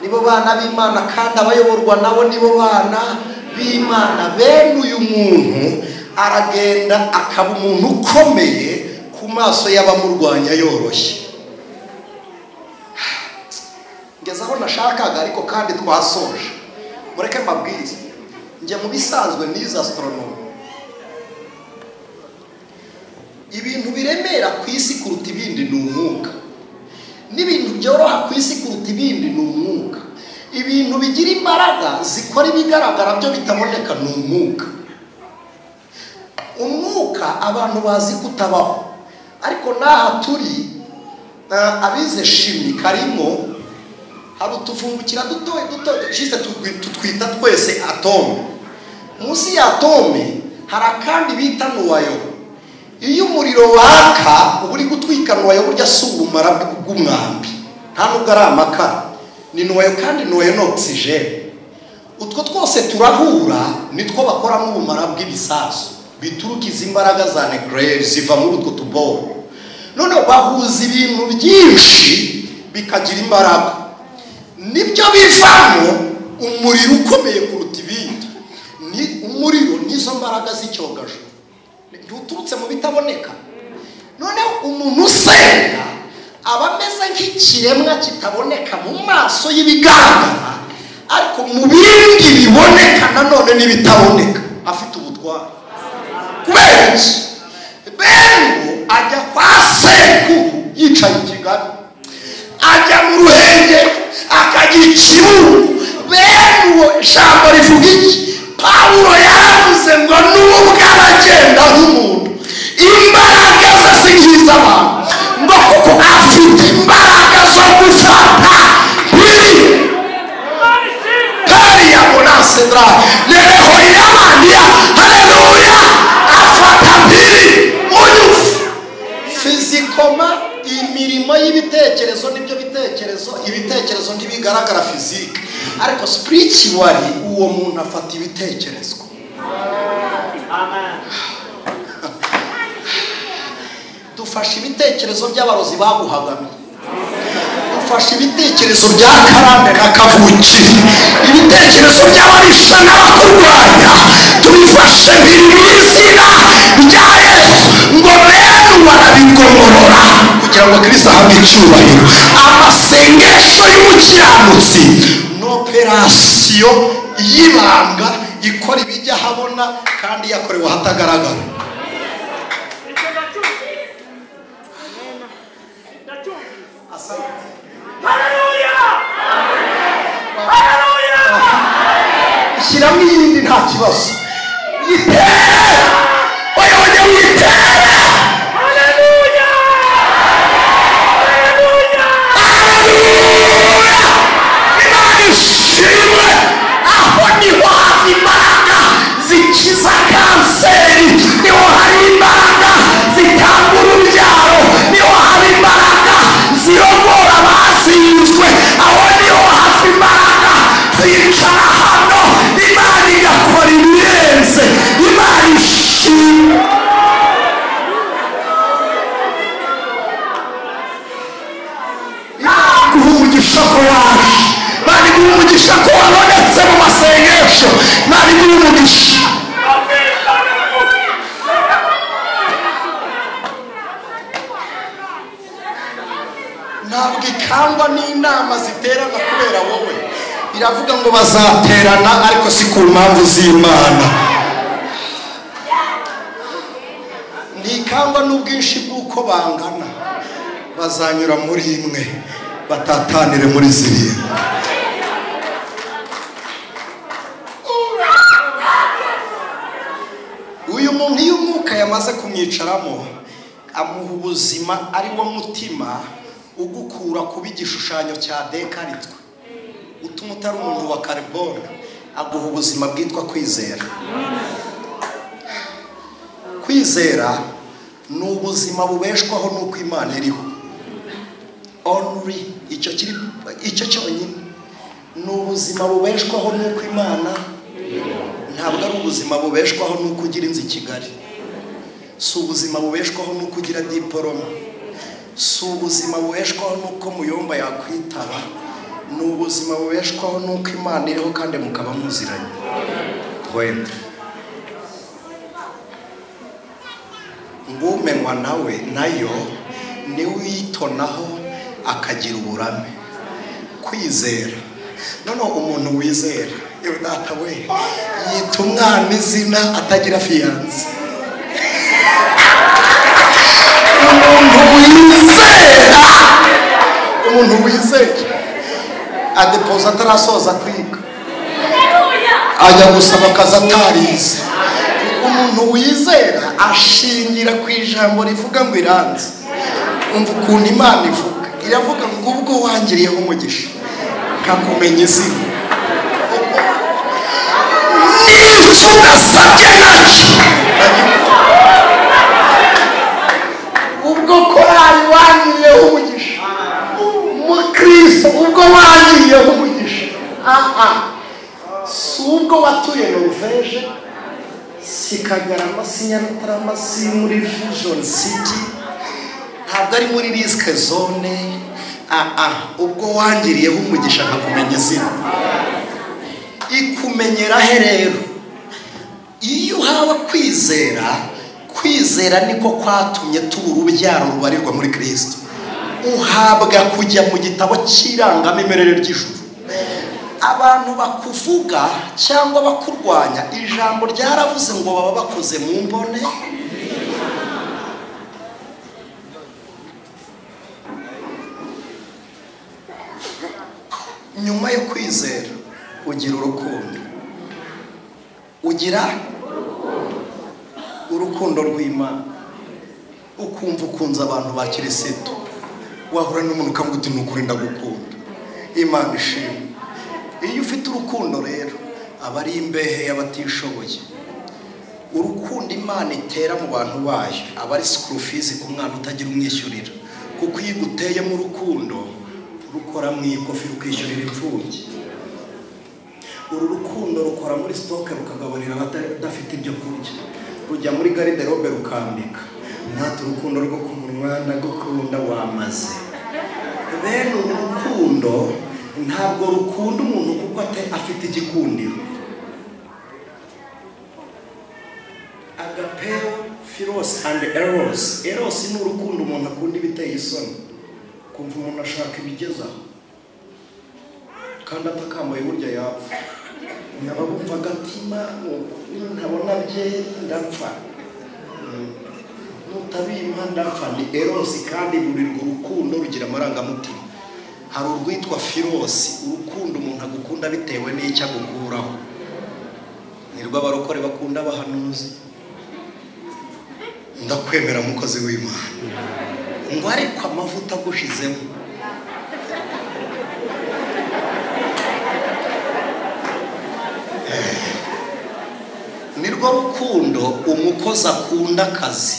nibo bana b'Imana, kandi abayoborwa nabo nibo bana b'Imana. Bene uyu muntu aragenda akaba umuntu ukomeye ku maso y'abamurwanya yoroshye. Ngeze aho nashakaga, ariko kandi twasoje. Mureke mbabwire, njye mu bisanzwe nize astronomy. Ibintu biremera ku isi kuruta ibindi ni umwuka, n'ibintu byoroha ku isi kuruta ibindi ni umwuka. Ibintu bigira imbaraga zikora ibigaragara byo bitaboneka ni umwuka. Umwuka abantu bazi kutabaho, ariko n'aha turi abize shimi karimo hari utuvungukira duto duto tutwita twese atome. Munsi ya atome hari akandi bita nuwayo. Iyo umuriro waka uba uri gutwika nuwayo, burya si ubumara bw'umwambi, nta nubwo ari amakara, ni nuwayo, kandi nuwayo ni oxygene. Utwo twose turahura nitwo bakoramo ubumara bw'ibisasu bituruka izi mbaraga za nucléaire ziva muri utwo tuboro. Noneho bahuza ibintu byinshi bikagira imbaraga, nibyo bivamo umuriro ukomeye kuruta ibindi. Ni umuriro n'izo mbaraga z'icyogajuru ntuturutse mu bitaboneka. Noneho umuntu usenga aba ameze nk'ikiremwa kitaboneka mu maso y'ibigaragara, ariko mu bindi biboneka nanone n'ibitaboneka afite ubutware. Kubera iki? Bene ajya kwa sekuru yicaye i Kigali, ajya mu Ruhengeri, akajya i Kibungo. Bene uwo ijambo rivuga iki? Pawulo yaravuze ngo nubwo aragenda nk'umuntu, imbaraga ze si nk'iz'abantu, ngo kuko afite imbaraga zo gufata biri kariya monasedra nereho yamandia. Haleluya! Afata biri munyufu fizikoma. Imirimo y'ibitekerezo nibyo bitekerezo, ibitekerezo ntibigaragara fizike, ariko spiritually uwo muntu afata ibitekerezo. Amen. Dufashe ibitekerezo by'abarozi baguhagamye, dufashe ibitekerezo bya karande na kavukire, ibitekerezo by'ababisha n'abakurwanya, tubifashe biri mu izina rya Yesu. Ngo bene barabigomorora kugira ngo Kristo ahabwe icyubahiro. Amasengesho y'umukiranutsi ni operasiyo y'ibanga ikora ibijya ahabona kandi yakorewe ahatagaragara. Shyiramo iyindi nta kibazo. Yitere! Oya oya witere! Haleluya! Haleluya! Haleluya! Imana ishimwe! Aho niho hava imbaraga zikiza kanseri, niho hari imbaraga zitanga urubyaro, niho hari imbaraga zirogora abasinzwe, aho niho hava imbaraga twicara hano Imana igakora ibirenze. Imana ishimwe. Imana iguha umugisha ko waje, Imana iguha umugisha ko wabonetse mu masengesho, Imana iguha umugisha. Ntabwo ikangwa n'inama ziterana kubera wowe. Iravuga ngo bazaterana ariko si ku mpamvu z'Imana. Ntikangwa n'ubwinshi bw'uko bangana, bazanyura muri imwe batatanire muri zirindwi. Uyu muntu iyo umwuka yamaze kumwicaramo amuha ubuzima, ari wo mutima ugukura kuba igishushanyo cya dekaritwe, utuma utari umuntu wa karibone, aguha ubuzima bwitwa kwizera. Kwizera ni ubuzima bubeshwaho n'uko Imana iriho. Only Icyo kiri icyo cyonyine ni ubuzima bubeshwaho n'uko Imana, ntabwo ari ubuzima bubeshwaho n'uko ugira inzu i Kigali, si ubuzima bubeshwaho n'uko ugira diporome, si ubuzima bubeshwaho n'uko muyomba yakwitaba, ni ubuzima bubeshwaho n'uko Imana iriho kandi mukaba muziranye. Wenda ngumenywa nawe nayo niwe uyitonaho akagira uburame. Kwizera noneho umuntu wizera yewe data we yita umwana izina atagira fiyanse. Umuntu wizera adepoza atarasoza kwiga, ajya gusaba akazi atarize. Umuntu wizera ashingira ku ijambo rivuga ngo iranze. Umva ukuntu Imana ivuga, iravuga ngo ubwo wangiriyeho umugisha nkakumenya izina, n'icyo udasabye nacyo ubwo korali wangiriyeho umugisha, mukristo ubwo wangiriyeho umugisha, si ubwo watuye Norvège, si Kagarama, si Nyarutarama, si muri Vision City, ntabwo ari muri risk zone. Ubwo wangiriyeho umugisha nkakumenya izina. Ikumenyera he rero? Iyo uhawe kwizera, kwizera niko kwatumye tuba urubyaro rubarirwa muri Kristo. Uhabwa kujya mu gitabo cy'irangamimerere ry'ijuru. Abantu bakuvuga cyangwa bakurwanya, ijambo ryaravuze ngo baba bakoze mu mbone. Nyuma yo kwizera ugira urukundo, ugira urukundo rw'Imana, ukumva ukunze abantu ba Kristo, wahura n'umuntu ukavuga uti nukuri ndagukunda, Imana ishimwe. Iyo ufite urukundo rero aba ari imbehe y'abatishoboye. Urukundo Imana itera mu bantu bayo aba ari school fees ku mwana utagira umwishyurira, kuko iyo iguteyemo urukundo rukora mu ikofi rukishyurira imfubyi. Uru rukundo rukora muri stock rukagaburira abadafite ibyo kurya, rujya muri garde-robe rukambika. Nta urukundo rwo ku munwa ndagukunda wamaze. Bene uru rukundo ntabwo rukunda umuntu kuko afite igikundiro. Agapeo, philos and eros. Eros ni urukundo umuntu akunda ibiteye isoni, kumva umuntu ashaka ibigezaho kandi atakambaye burya yapfa. Nkaba bumva agatima ntabona bye ndapfa, nutabimpa ndapfa. Ni eros, kandi buri urwo rukundo rugira amarangamutima. Hari urwitwa philos, urukundo umuntu agukunda bitewe n'icyo agukuraho. Nirwo abarokore bakunda abahanuzi. Ndakwemera mukozi w'Imana, ngo ariko amavuta agushizemo. Nirwo rukundo umukozi akunda akazi.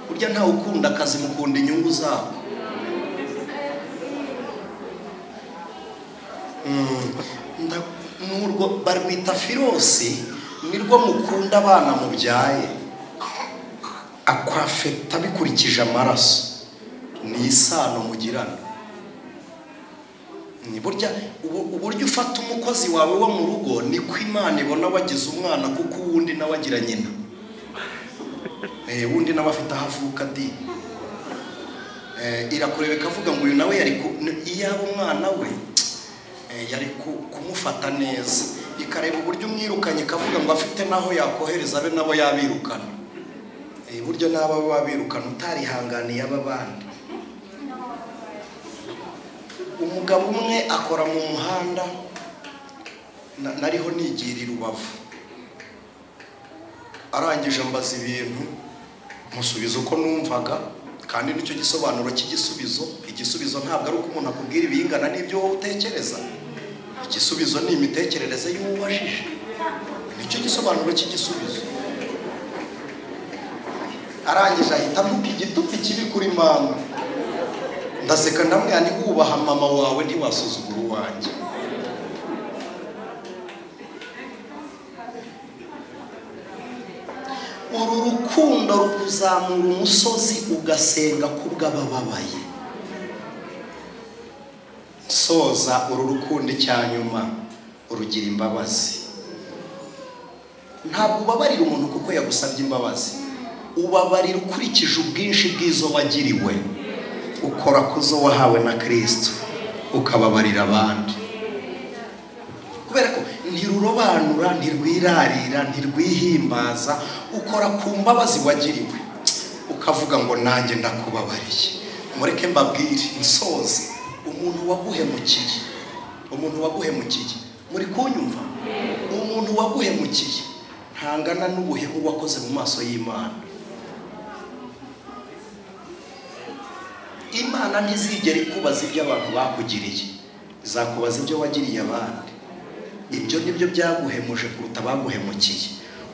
Burya ntawe ukunda akazi, mukunda inyungu zako. Nurwo barwita filosi, nirwo mukunda abana mubyaye. Akwafeta bikurikije amaraso, ni isano mugirana. Ni burya uburyo ufata umukozi wawe wo mu rugo niko Imana ibona wagize umwana, kuko uwundi nawe agira nyina, uwundi nawe afite aho avuka di. Irakureba ikavuga ngo uyu nawe yari iyaba umwana we yari kumufata neza. Ikareba uburyo umwirukanye ikavuga ngo afite naho yakohereza abe nabo yabirukana. Buryo naba wabirukana utarihanganiye aba bandi. Umugabo umwe akora mu muhanda, nariho nigira Rubavu, arangije ambaza ibintu musubiza uko numvaga, kandi nicyo gisobanuro cy'igisubizo. Igisubizo ntabwo ari uko umuntu akubwira ibingana n'ibyo wowe utekereza. Igisubizo ni imitekerereze y'uwubajije, nicyo gisobanuro cy'igisubizo. Arangije ahita avuga igitutsi kibi kuri mama. Ndaseka ndamwira nti wubaha mama wawe ntiwasuzugura uwanjye. Uru rukundo rukuzamura umusozi ugasenga kubw'abababaye. Soza uru rukundo icyanyuma urugira imbabazi. Ntabwo ubabarira umuntu kuko yagusabye imbabazi, ubabarira ukurikije ubwinshi bw'izo wagiriwe, ukora kuzo wahawe na Kristo, ukababarira abandi. Kubera ko ntirurobanura, ntirwirarira, ntirwihimbaza, ukora ku mbabazi wagiriwe, ukavuga ngo nanjye ndakubabariye. Mureke mbabwire nsoze, umuntu waguhemukiye, umuntu waguhemukiye, muri kunyumva, umuntu waguhemukiye ntangana n'ubuhemu wakoze mu maso y'Imana. Imana ntizigera ikubaza ibyo abantu bakugiriye, izakubaza ibyo wagiriye abandi. Ibyo nibyo byaguhemuje kuruta abaguhemukiye.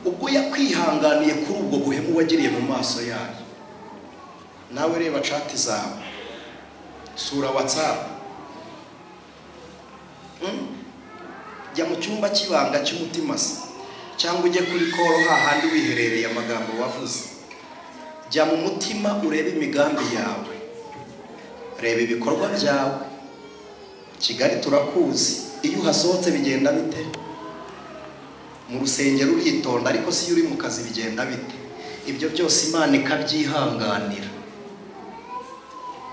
Ubwo yakwihanganiye kuri ubwo buhemu wagiriye mu maso yayo. Nawe reba chat zawe, sura WhatsApp, jya mu cyumba cy'ibanga cy'umutima se, cyangwa ujye kuri koro hahandi wiherereye amagambo wavuze. Jya mu mutima urebe imigambi yawe, reba ibikorwa byawe. Kigali turakuzi, iyo uhasohotse bigenda bite? Mu rusengero uritonda, ariko si iyo uri mu kazi bigenda bite? Ibyo byose Imana ikabyihanganira.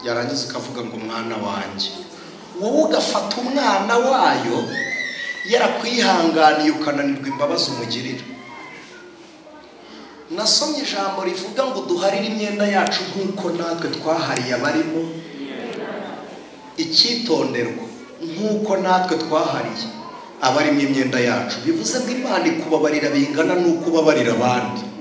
Yarangiza ukavuga ngo mwana wanjye, wowe ugafata umwana wayo yarakwihanganiye ukananirwa imbabazi umugirira. Nasomye ijambo rivuga ngo duharire imyenda yacu nk'uko natwe twahariye abarimo. Icyitonderwa, nk'uko natwe twahariye abarimo imyenda yacu, bivuze ngo Imana ikubabarira bingana n'uko ubabarira abandi.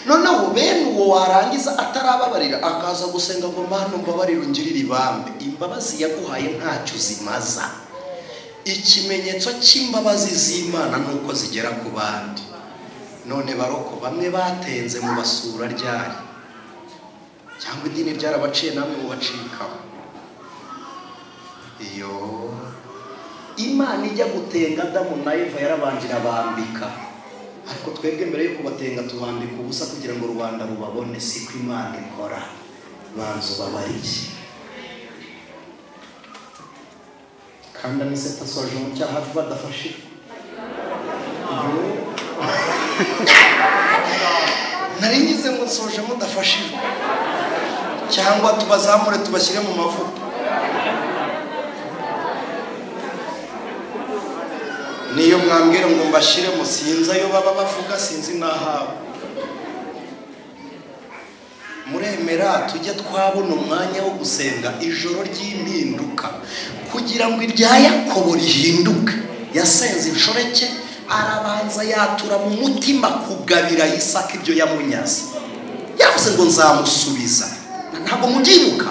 Noneho bene uwo warangiza atarababarira akaza gusenga ngo Mana umbabarire ungirire ibambe, imbabazi yaguhaye ntacyo zimaza. Ikimenyetso cy'imbabazi z'Imana nuko zigera ku bandi. None baroko bamwe batenze mu basura ryari, cyangwa idini ryarabaciye namwe mu bacikaho. Iyo Imana ijya gutenga Adamu na Eva yarabanjira bambika, ariko twebwe mbere yo kubatenga tubambika ubusa kugira ngo rubanda rubabone. Siko Imana ikora, banzu babariye. Kandi aniseta soje mu cyaha hafi badafashijwe. Nari ngize ngo nsoje mudafashijwe, cyangwa tubazamure tubashyire mu mavuta. Niyo mwambwira ngo mbashyire mu sinzi ayo baba bavuga, sinzi n'ahawe. Muremera tujye twabona umwanya wo gusenga ijoro ry'impinduka, kugira ngo irya Yakobo rihinduke. Yasenze inshoreke, arabanza yatura mu mutima kugabira Isaka ibyo yamunyaze. Yavuze ngo nzamusubiza, ntabwo mubyibuka.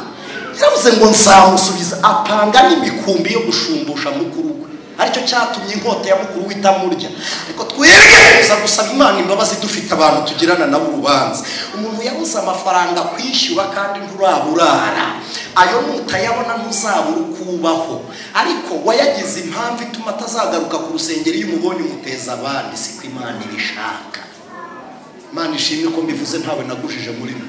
Yavuze ngo nzamusubiza, apanga n'imikumbi yo gushumbusha mukuru we, aricyo cyatumye inkota ya mukuru we itamurya. Ariko twebwe gusaba Imana imbabazi dufite abantu tugirana nabo urubanza. Umuntu yabuze amafaranga kwishyura kandi nturaburara, ayo nutayabona ntuzabura ukubaho, ariko wayagize impamvu ituma atazagaruka ku rusengero. Iyo umubonye umuteza abandi, siko Imana ibishaka. Imana ishimwe ko mbivuze ntawe nagujije muri mwe.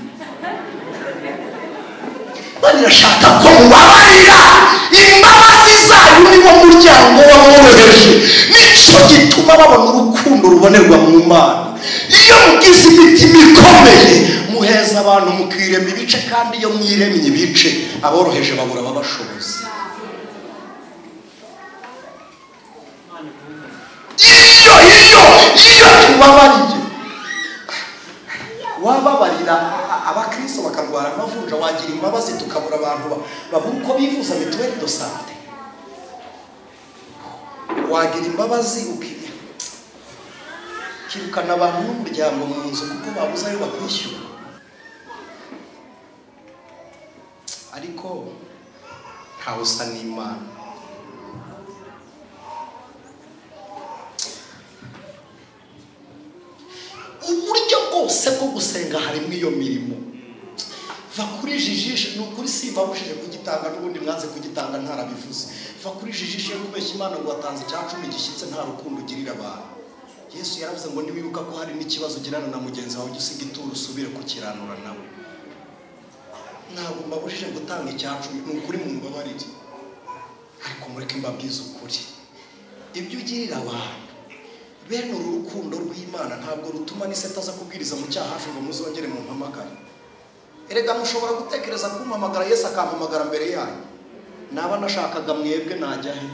Imana irashaka ko mubabarira. Imbabazi zayo niwo muryango waboroheje, nicyo gituma babona urukundo rubonerwa mu Mana. Iyo mugize imitima ikomeye muheza abantu mukirema ibice, kandi iyo mwiremye ibice aboroheje babura ababashobozi. Iyo tubabariye, wababarira abakristo bakarwara amavunja, wagira imbabazi tukabura abantu babura uko bivuza mituweli do sante. Wagira imbabazi ukirukana abantu n'umuryango mu nzu kuko babuze ayo bakwishyura. Ariko ntawe usa n'Imana. Uburyo bwose bwo gusenga harimo iyo mirimo. Va kuri jijishe, ni ukuri simbabujije kugitanga, n'ubundi mwanze kugitanga ntarabivuze. Va kuri jijishe yo kubeshya Imana ngo watanze icya cumi gishyitse, nta rukundo ugirira abantu. Yesu yaravuze ngo niwibuka ko hari n'ikibazo ugirana na mugenzi wawe, ujye usiga ituro usubire kukiranura nawe. Ntabwo mbabujije gutanga icya cumi, ni ukuri mumbabarire, ariko mureke mbabwize ukuri. Ibyo ugirira abantu bene uru rukundo rw'Imana ntabwo rutuma n'iseta aza kubwiriza mu cyaha hafi ngo muzongere mumpamagare. Erega mushobora gutekereza kumpamagara, Yesu akampamagara mbere yanyu. Naba nashakaga mwebwe najya he?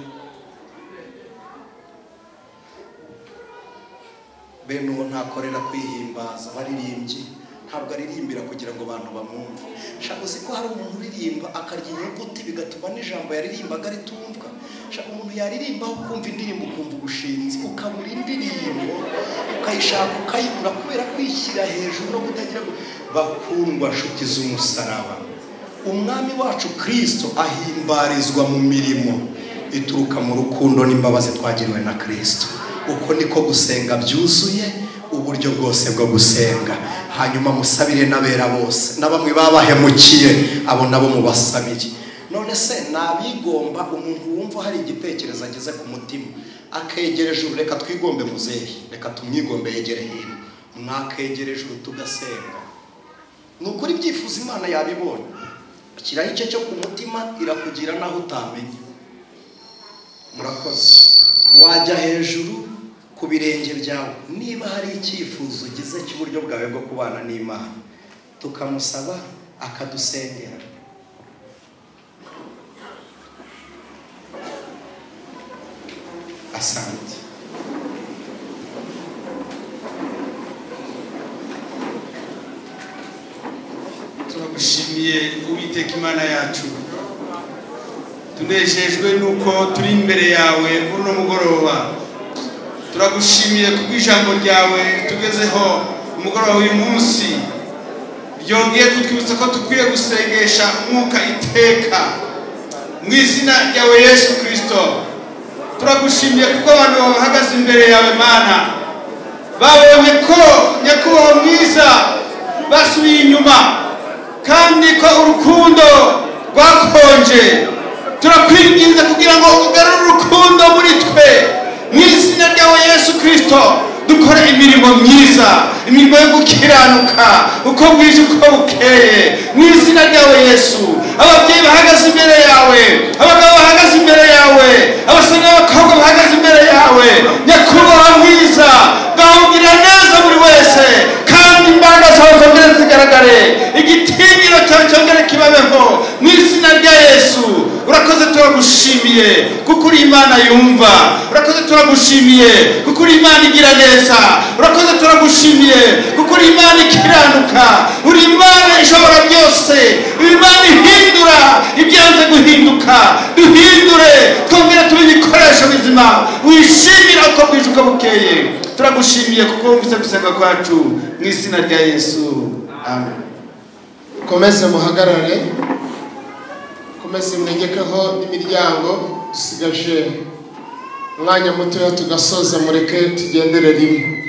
Bene uwo ntakorera kwihimbaza. Abaririmbyi ntabwo aririmbira kugira ngo abantu bamwumve. Shaka uzi ko hari umuntu uririmba akarya inyuguti bigatuma n'ijambo yaririmbaga ritumvwa. Shaka umuntu yaririmba ukumva indirimbo, ukumva ubushinzi, ukabura indirimbo ukayishaka ukayibura kubera kwishyira hejuru no kutagira. Bakundwa nshuti z'umusaraba, Umwami wacu Kristo ahimbarizwa mu mirimo ituruka mu rukundo n'imbabazi twagiriwe na Kristo. Uko niko gusenga byuzuye, uburyo bwose bwo gusenga. Hanyuma musabire n'abera bose, na bamwe babahemukiye, abo nabo mubasabire. None se nabigomba umuntu wumva hari igitekerezo ageze ku mutima akegereje ijuru? Reka twigombe muzehe, reka tumwigombe yegere hino. Mwakegereje ijuru tugasenga. Ni ukuri ibyifuzo Imana yabibonye, shyiraho icyo cyo ku mutima, irakugira naho utamenya. Murakoze. Wajya hejuru ku birenge byawe niba hari icyifuzo ugize cy'uburyo bwawe bwo kubana n'Imana, tukamusaba akadusengera. Asante. Turagushimiye Uwiteka Imana yacu, tunejejwe nuko turi imbere yawe kuri uno mugoroba. Turagushimiye kubw'ijambo ryawe tugezeho umugoroba w'uyu munsi, ryongeye kutwibutsa ko dukwiye gusengesha umwuka iteka mu izina ryawe Yesu Kristo. Turagushimiye kuko abantu bahagaze imbere yawe Mana babonye ko nyakubahwa mwiza basubiye inyuma, kandi ko urukundo rwakonje. Turakwinginze kugira ngo ugarure urukundo muri twe mu izina ryawe Yesu Kristo. Dukore imirimo myiza, imirimo yo gukiranuka uko bwije uko bukeye mu izina ryawe Yesu. Ababyeyi bahagaze imbere yawe, abagabo bahagaze imbere yawe, abasore n'abakobwa bahagaze imbere yawe, nyakubahwa mwiza, bawugirira neza buri wese, kandi imbaraga zawe zongere zigaragare, igitinyiro cyawe cyongere kibabeho mu izina rya Yesu. Urakoze, turagushimiye kuko uri Imana yumva. Urakoze, turagushimiye kuko uri Imana igira neza. Urakoze, turagushimiye kuko uri Imana ikiranuka, uri Imana ishobora byose, uri Imana ihindura ibyanze guhinduka. Duhindure twongere tube ibikoresho bizima wishimira uko bwije uko bukeye. Turagushimiye kuko wumvise gusenga kwacu mu izina rya Yesu, amen. Komeze muhagarare, komeze mwegekeho n'imiryango, dusigaje umwanya mutoya tugasoza, mureke tugendere rimwe.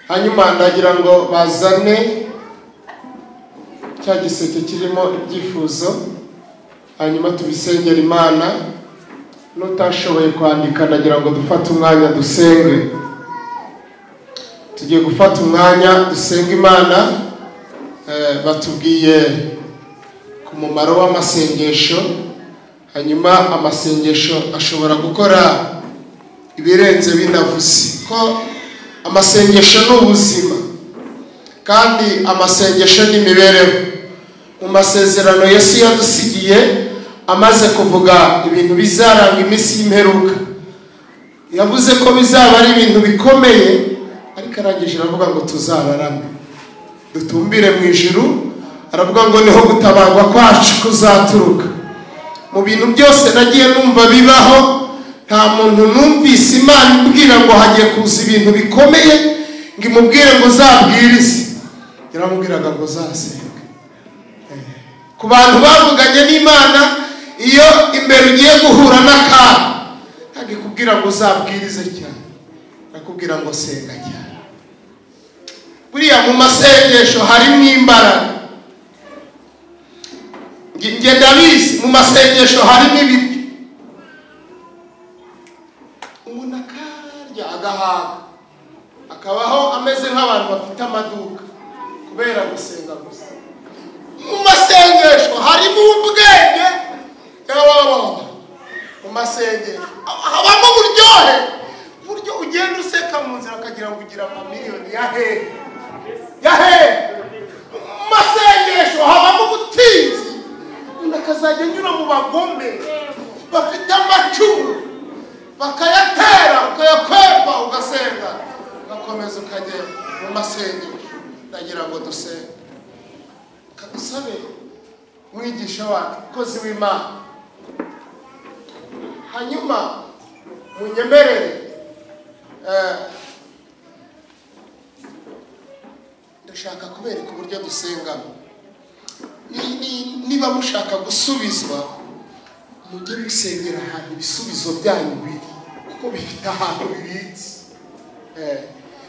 Hanyuma ndagira ngo bazane cya giseke kirimo ibyifuzo, hanyuma tubisengere Imana. N'utashoboye kwandika ndagira ngo dufate umwanya dusenge. Tugiye gufata umwanya dusenge Imana. Batubwiye ku mumaro w'amasengesho, hanyuma amasengesho ashobora gukora ibirenze binavuze ko amasengesho ni ubuzima, kandi amasengesho ni imibereho. Mu masezerano Yesu yadusigiye amaze kuvuga ibintu bizaranga iminsi y'imperuka, yavuze ko bizaba ari ibintu bikomeye, ariko arangije aravuga ngo tuzabarame dutumbire mu ijuru. Aravuga ngo niho gutabarwa kwacu kuzaturuka. Mu bintu byose nagiye numva bibaho, nta muntu numvise Imana imbwira ngo hagiye kuza ibintu bikomeye ngo imubwire ngo uzabwirize. Yaramubwiraga ngo uzasenge. Ku bantu bavuganye n'Imana, iyo imbere ugiye guhura n'akaga, ntabwo ikubwira ngo uzabwirize cyane, irakubwira ngo senga cyane. Buriya mu masengesho harimo imbaraga. Njye ndabizi, mu masengesho harimo ibiryo. Umuntu akarya agahaga, akabaho ameze nk'abantu bafite amaduka kubera gusenga gusa. Mu masengesho harimo ubwenge, mu masengesho habamo uburyohe, uburyo ugenda useka mu nzira ukagira ngo ugira amamiliyoni ya hehe ya hehe. Mu masengesho habamo ubutinzi, umuntu akazajya anyura mu bagome bafite amacumu bakayatera, ukayakwepa, ugasenga, ugakomeza ukagenda mu masengesho. Ndagira ngo dusenge, kadusabe mwigisha wacu, mukozi w'Imana, hanyuma munyemerere. Ndashaka kubereka uburyo dusengamo. Niba mushaka gusubizwa, mujye musengera ahantu ibisubizo byanyu biri, kuko bifite ahantu bibitse.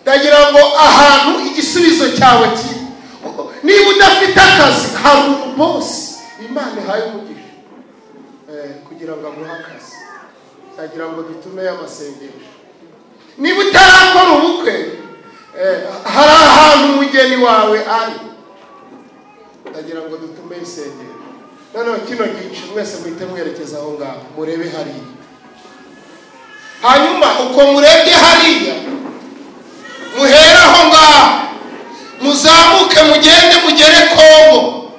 Ndagira ngo ahantu igisubizo cyawe kiri, niba udafite akazi, hari umubosi Imana ihaye umugisha kugira ngo aguhe akazi. Ndagira ngo dutume amasengesho. Niba utarakora ubukwe, hari ahantu umugeni wawe ari, ndagira ngo dutume isengero. Noneho kino gice mwese muhite mwerekeza aho ngaho, murebe hariya. Hanyuma uko murebye hariya, muhere aho ngaho, muzamuke mugende mugere Kongo.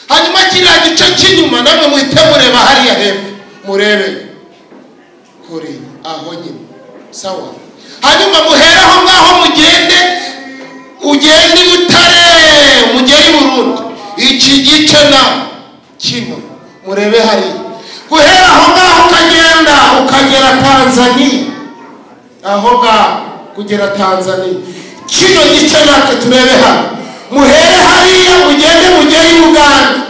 Hanyuma kiriya gice cy'inyuma namwe muhite mureba hariya hepfo, murebe kuri aho nyine, sawa. Hanyuma muhere aho ngaho mugende, ugende i Butare, mugere i Burundi. Iki gice na kino murebe hariya, guhera aho ngaho ukagenda ukagera Tanzania, aho ngaho kugera Tanzania. Kino gice natwe turebe hano, muhere hariya mugende mugere i Uganda.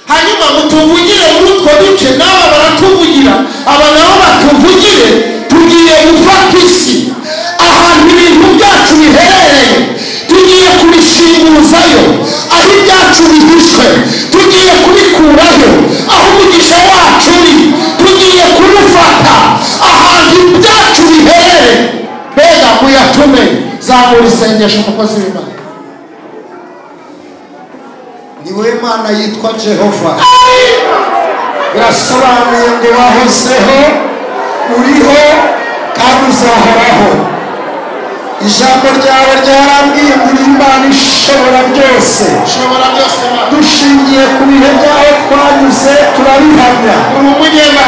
Hanyuma mutuvugire muri utwo duce, n'aba baratuvugira, aba nabo batuvugire. Tugiye gufata isi, ahantu ibintu byacu biherereye tugiye kubishinguzayo, aho ibyacu bihishwe tugiye kubikurayo, aho umugisha wacu uri tugiye kuwufata, ahantu ibyacu biherereye. Mbega muyatume. Zamura isengesho, umukozi w'Imana. Ni wowe Mana yitwa Jehova, birasobanuye ngo wahozeho, uriho kandi uzahoraho. Ijambo ryawe ryarambwiye ngo uri Imana ishobora byose. Dushingiye ku bihe byaho twanyuze turabihamya,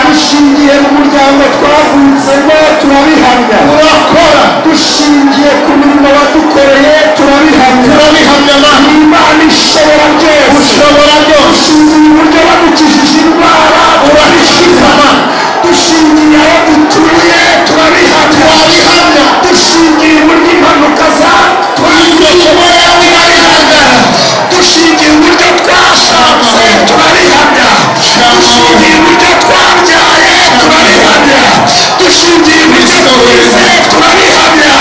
dushingiye mu muryango twavutsemo turabihamya, dushingiye ku mirimo wadukoreye turabihamya. Imana ishobora byose, dushingiye uburyo wadukijije indwara turabihamya, dushingiye aho dutuye turabihamya, dushingiye uburyo impanuka zatwiyoboye turabihamya, dushingiye uburyo twashatse turabihamya, dushingiye uburyo twabyaye turabihamya, dushingiye uburyo twize turabihamya,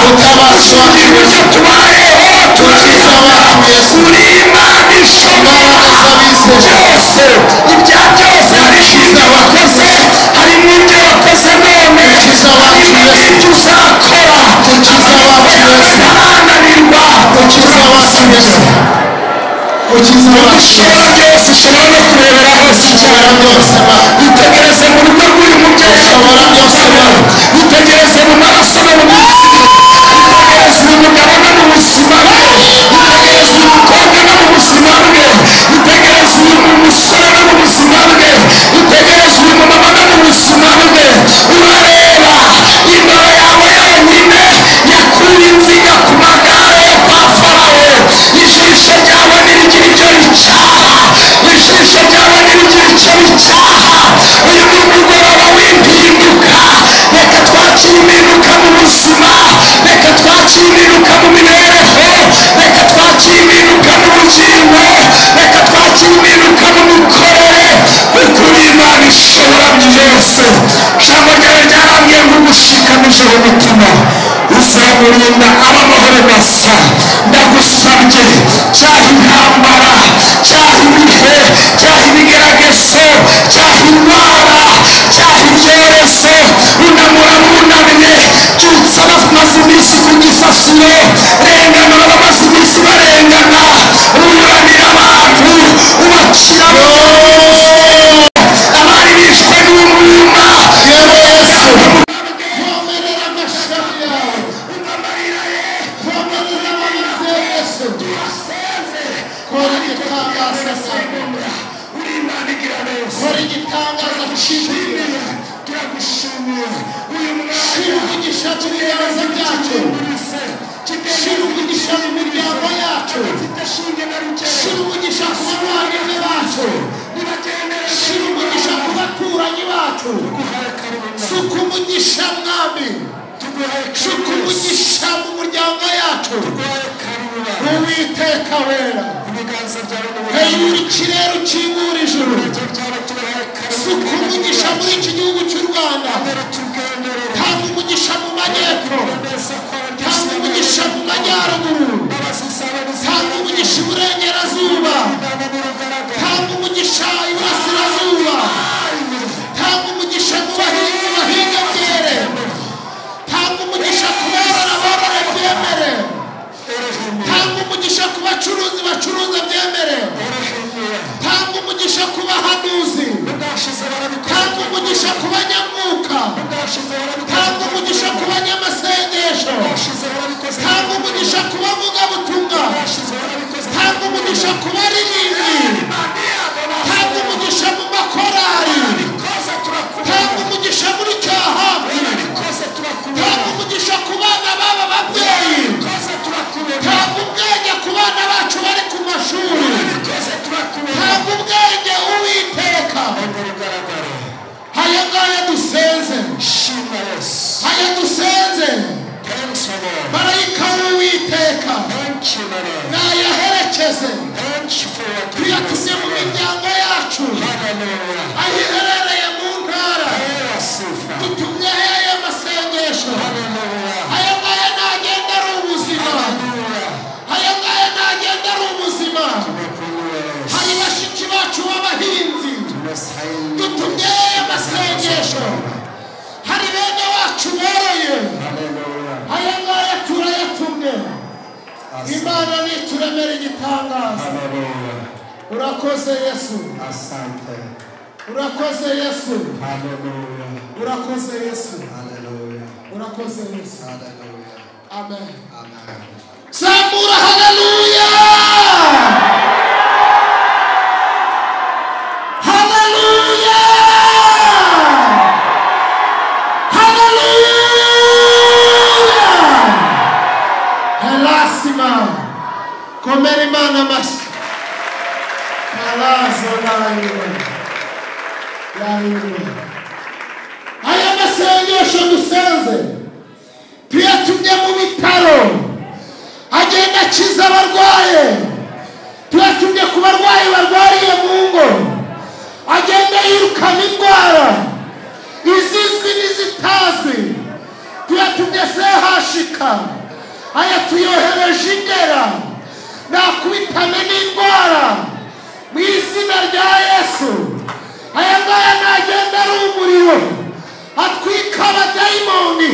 dushingiye uburyo tubayeho turabihamya. Uri Imana ishobora byose, ibya byose harimo ibyo wakoze, harimo ibyo wakoze none, harimo n'ibyo uzakora. Ntarananirwa. Ushobora byose, ushobora no kurebera hose icyarimwe. Itegereze mu rugo rw'uyu mubyeyi, itegereze mu maraso no mu mitsi, itegereze uyu mugabo no mu buzima bwe, itegereze uyu mukobwa no mu buzima bwe, itegereze uyu musore no mu buzima bwe, itegereze uyu mumama no mu buzima bwe. Urareba indoro yawe yonyine yakuye inziga ku magare yo kwa Farawo. Ijisho ryawe nirigira ibyo ricaha, ijisho ryawe nirigira icyo ricaha. Uyu ni umugoroba w'impinduka. Reka twakire impinduka mu buzima, reka twakire impinduka mu mibereho, reka twakire impinduka mu bugingo, reka twakire impinduka mu mikorere, kuko uri Imana ishobora byose. Ijambo ryawe ryarambwiye ngo ugushikamije mu mutima uzamurinda ab'amahoro masa. Ndagusabye, cyaha intambara, cyaha ibihe, Cyaha ibigeragezo, cyaha indwara, cyaha ibyorezo. Unamura bunamye, cyutsa abamaze iminsi ku gisasiro, renganura abamaze iminsi barengana, uburanira abantu, ubacira abari bishwe n'umwuma. Vomerera amashami yawe, vomerera amababi ya Yesu. Kora igitangaza, kora igitangaza cy'ijuru. Shira umugisha mu biganza byacu, shira umugisha mu miryango yacu, shira umugisha ku bavandimwe bacu, shira umugisha ku baturanyi bacu. Suka umugisha Mwami, suka umugisha mu muryango yacu. Uwiteka wera, heyura ikirere ukingura ijuru, suka umugisha muri iki gihugu cy'u Rwanda. Tanga umugisha mu majyepfo, tanga umugisha mu majyaruguru, tanga umugisha iburengerazuba, tanga umugisha iburasirazuba, tanga umugisha mu bahinzi bahinga byere, tanga umugisha ku borora borore byemere, tanga umugisha ku bacuruzi bacuruza byemere, tanga umugisha ku bahanuzi, tanga umugisha ku banyamwuka, tanga umugisha ku banyamasengesho, tanga umugisha ku bavugabutumwa, tanga umugisha ku baririmbyi, tanga umugisha mu makorari, tanga umugisha muri cyahafi, tanga umugisha ku bana b'aba babyeyi, tanga ubwenge ku bana bacu bari ku mashuri, tanga ubwenge Uwiteka. Aya ngaya dusenze, aya dusenze, marayika w'Uwiteka nayaherekeze, tuyatumye mu miryango yacu aho iherereye mu ntara, dutumye aya masengesho. Aya ngaya nagenda ari ubuzima, aya ngaya nagenda ari ubuzima. Hari bashiki bacu b'abahinzi, dutumye aya masengesho. Hari bene wacu boroye, aya ngaya turayatumye. Imana nituremere igitangaza. Urakoze Yesu, urakoze Yesu, urakoze Yesu, urakoze Yesu. Amen. Zamura haleluya, haleluya, haleluya. Helasima, komera Imana amashyi. Karazo nayo yayo. Aya masengesho dusenze tuyatumye mu bitaro, agenda akiza abarwaye. Tuyatumye ku barwayi barwariye mu ngo, agenda yirukana indwara izizwi n'izitazwi. Tuyatumye sehashika, aya tuyohereje indera, nakubitane n'indwara mu izina rya Yesu. Aya ngaya nagenda ari umuriro, atwika abadayimoni,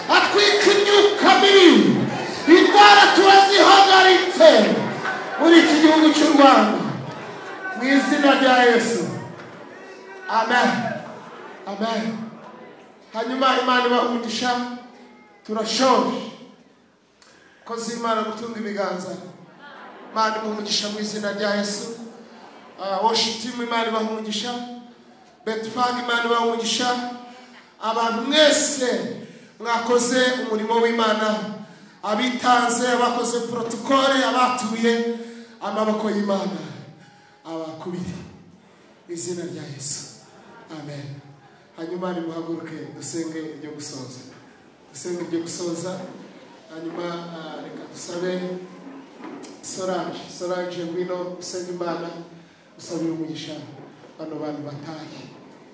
atwika imyuka mibi. Indwara turazihagaritse muri iki gihugu cy'u Rwanda mu izina rya Yesu. Amen, amen. Hanyuma Imana ibahe umugisha. Turashoje kozi Imana gutunga ibiganza. Imana ibahe umugisha mu izina rya Yesu. Worship team, Imana ibahe umugisha. Betfag, Imana ibahe umugisha. Abantu mwese mwakoze umurimo w'Imana, abitanze, abakoze protokole, abatuye, amaboko y'Imana abakubiri mu izina rya Yesu. Amen. Hanyuma nimuhaguruke dusenge iryo gusoza, dusenge iryo gusoza. Hanyuma reka dusabe Solange, Solange ngwino usenge Imana, usabire umugisha bano bantu bataye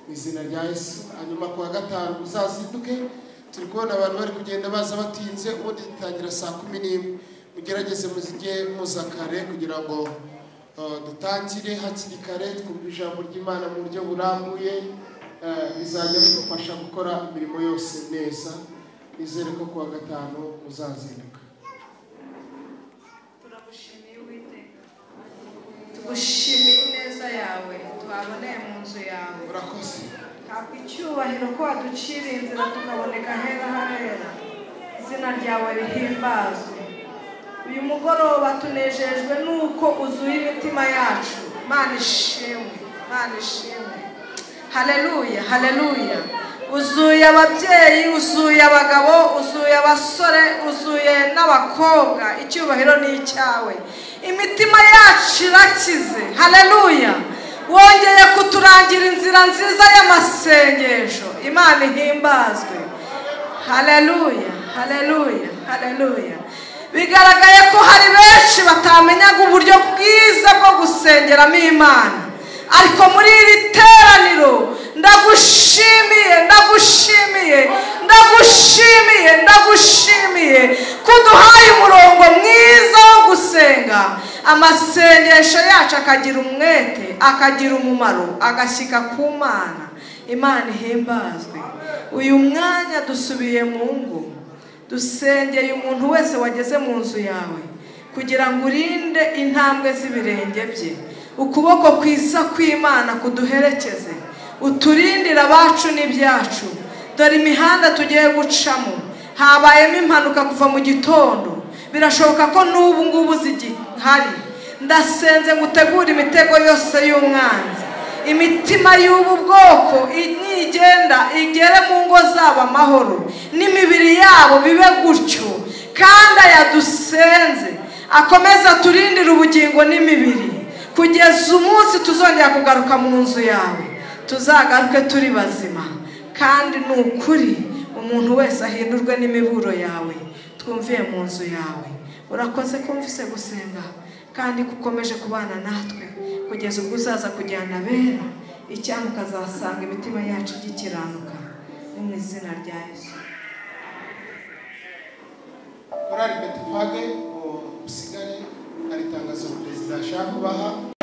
mu izina rya Yesu. Hanyuma kuwa gatanu uzazinduke, turi kubona abantu bari kugenda baza batinze, ubundi dutangira saa 11. Mugerageze muzige muzakare kugira ngo Dutangire hakiri kare, twumve ijambo ry'Imana mu buryo burambuye, bizajya bidufasha gukora imirimo yose neza. Nizere ko kuwa gatanu muzazinduka. Turagushimiye Uwiteka, tugushimiye ineza yawe twaboneye mu nzu yawe. Urakoze. Habwa icyubahiro ko waduciriye inzira tukaboneka ahera hahera. Izina ryawe rihimbazwe. Uyu mugoroba tunejejwe nuko uzuye imitima yacu. Mana ishimwe, Mana ishimwe. Haleluya, haleluya. Uzuye ababyeyi, uzuye abagabo, uzuye abasore, uzuye n'abakobwa. Icyubahiro ni icyawe. Imitima yacu irakize. Haleluya. Wongeye kuturangira inzira nziza y'amasengesho. Imana ihimbazwe. Haleluya, haleluya, haleluya. Bigaragaye ko hari benshi batamenyaga uburyo bwiza bwo gusengeramo Imana, ariko muri iri teraniro ndagushimiye, ndagushimiye, ndagushimiye, ndagushimiye kuduhaye umurongo mwiza wo gusenga. Amasengesho yacu akagira umwete, akagira umumaro, agashyika ku Mana. Imana ihimbazwe. Uyu mwanya dusubiye mu ngo, dusengeye umuntu wese wageze mu nzu yawe kugira ngo urinde intambwe z'ibirenge bye. Ukuboko kwiza kw'Imana kuduherekeze, uturindire abacu n'ibyacu. Dore imihanda tugiye gucamo habayemo impanuka kuva mu gitondo, birashoboka ko n'ubu ngubu zigihari. Ndasenze ngo utegure imitego yose y'umwanzi. Imitima y'ubu bwoko nigenda igere mu ngo zabo amahoro, n'imibiri yabo bibe gutyo. Kandi ayadusenze akomeza aturindire ubugingo n'imibiri kugeza umunsi tuzongera kugaruka mu nzu yawe, tuzagaruke turi bazima. Kandi ni ukuri umuntu wese ahindurwe n'imiburo yawe twumviye mu nzu yawe. Urakoze kumvise gusenga, kandi kukomeje kubana natwe kugeza ubwo uzaza kujyana abera, icyanga ukazasanga imitima yacu igikiranuka. Ni mu izina rya Yesu. Korali Betifage, musigare, hari itangazo perezida ashaka kubaha.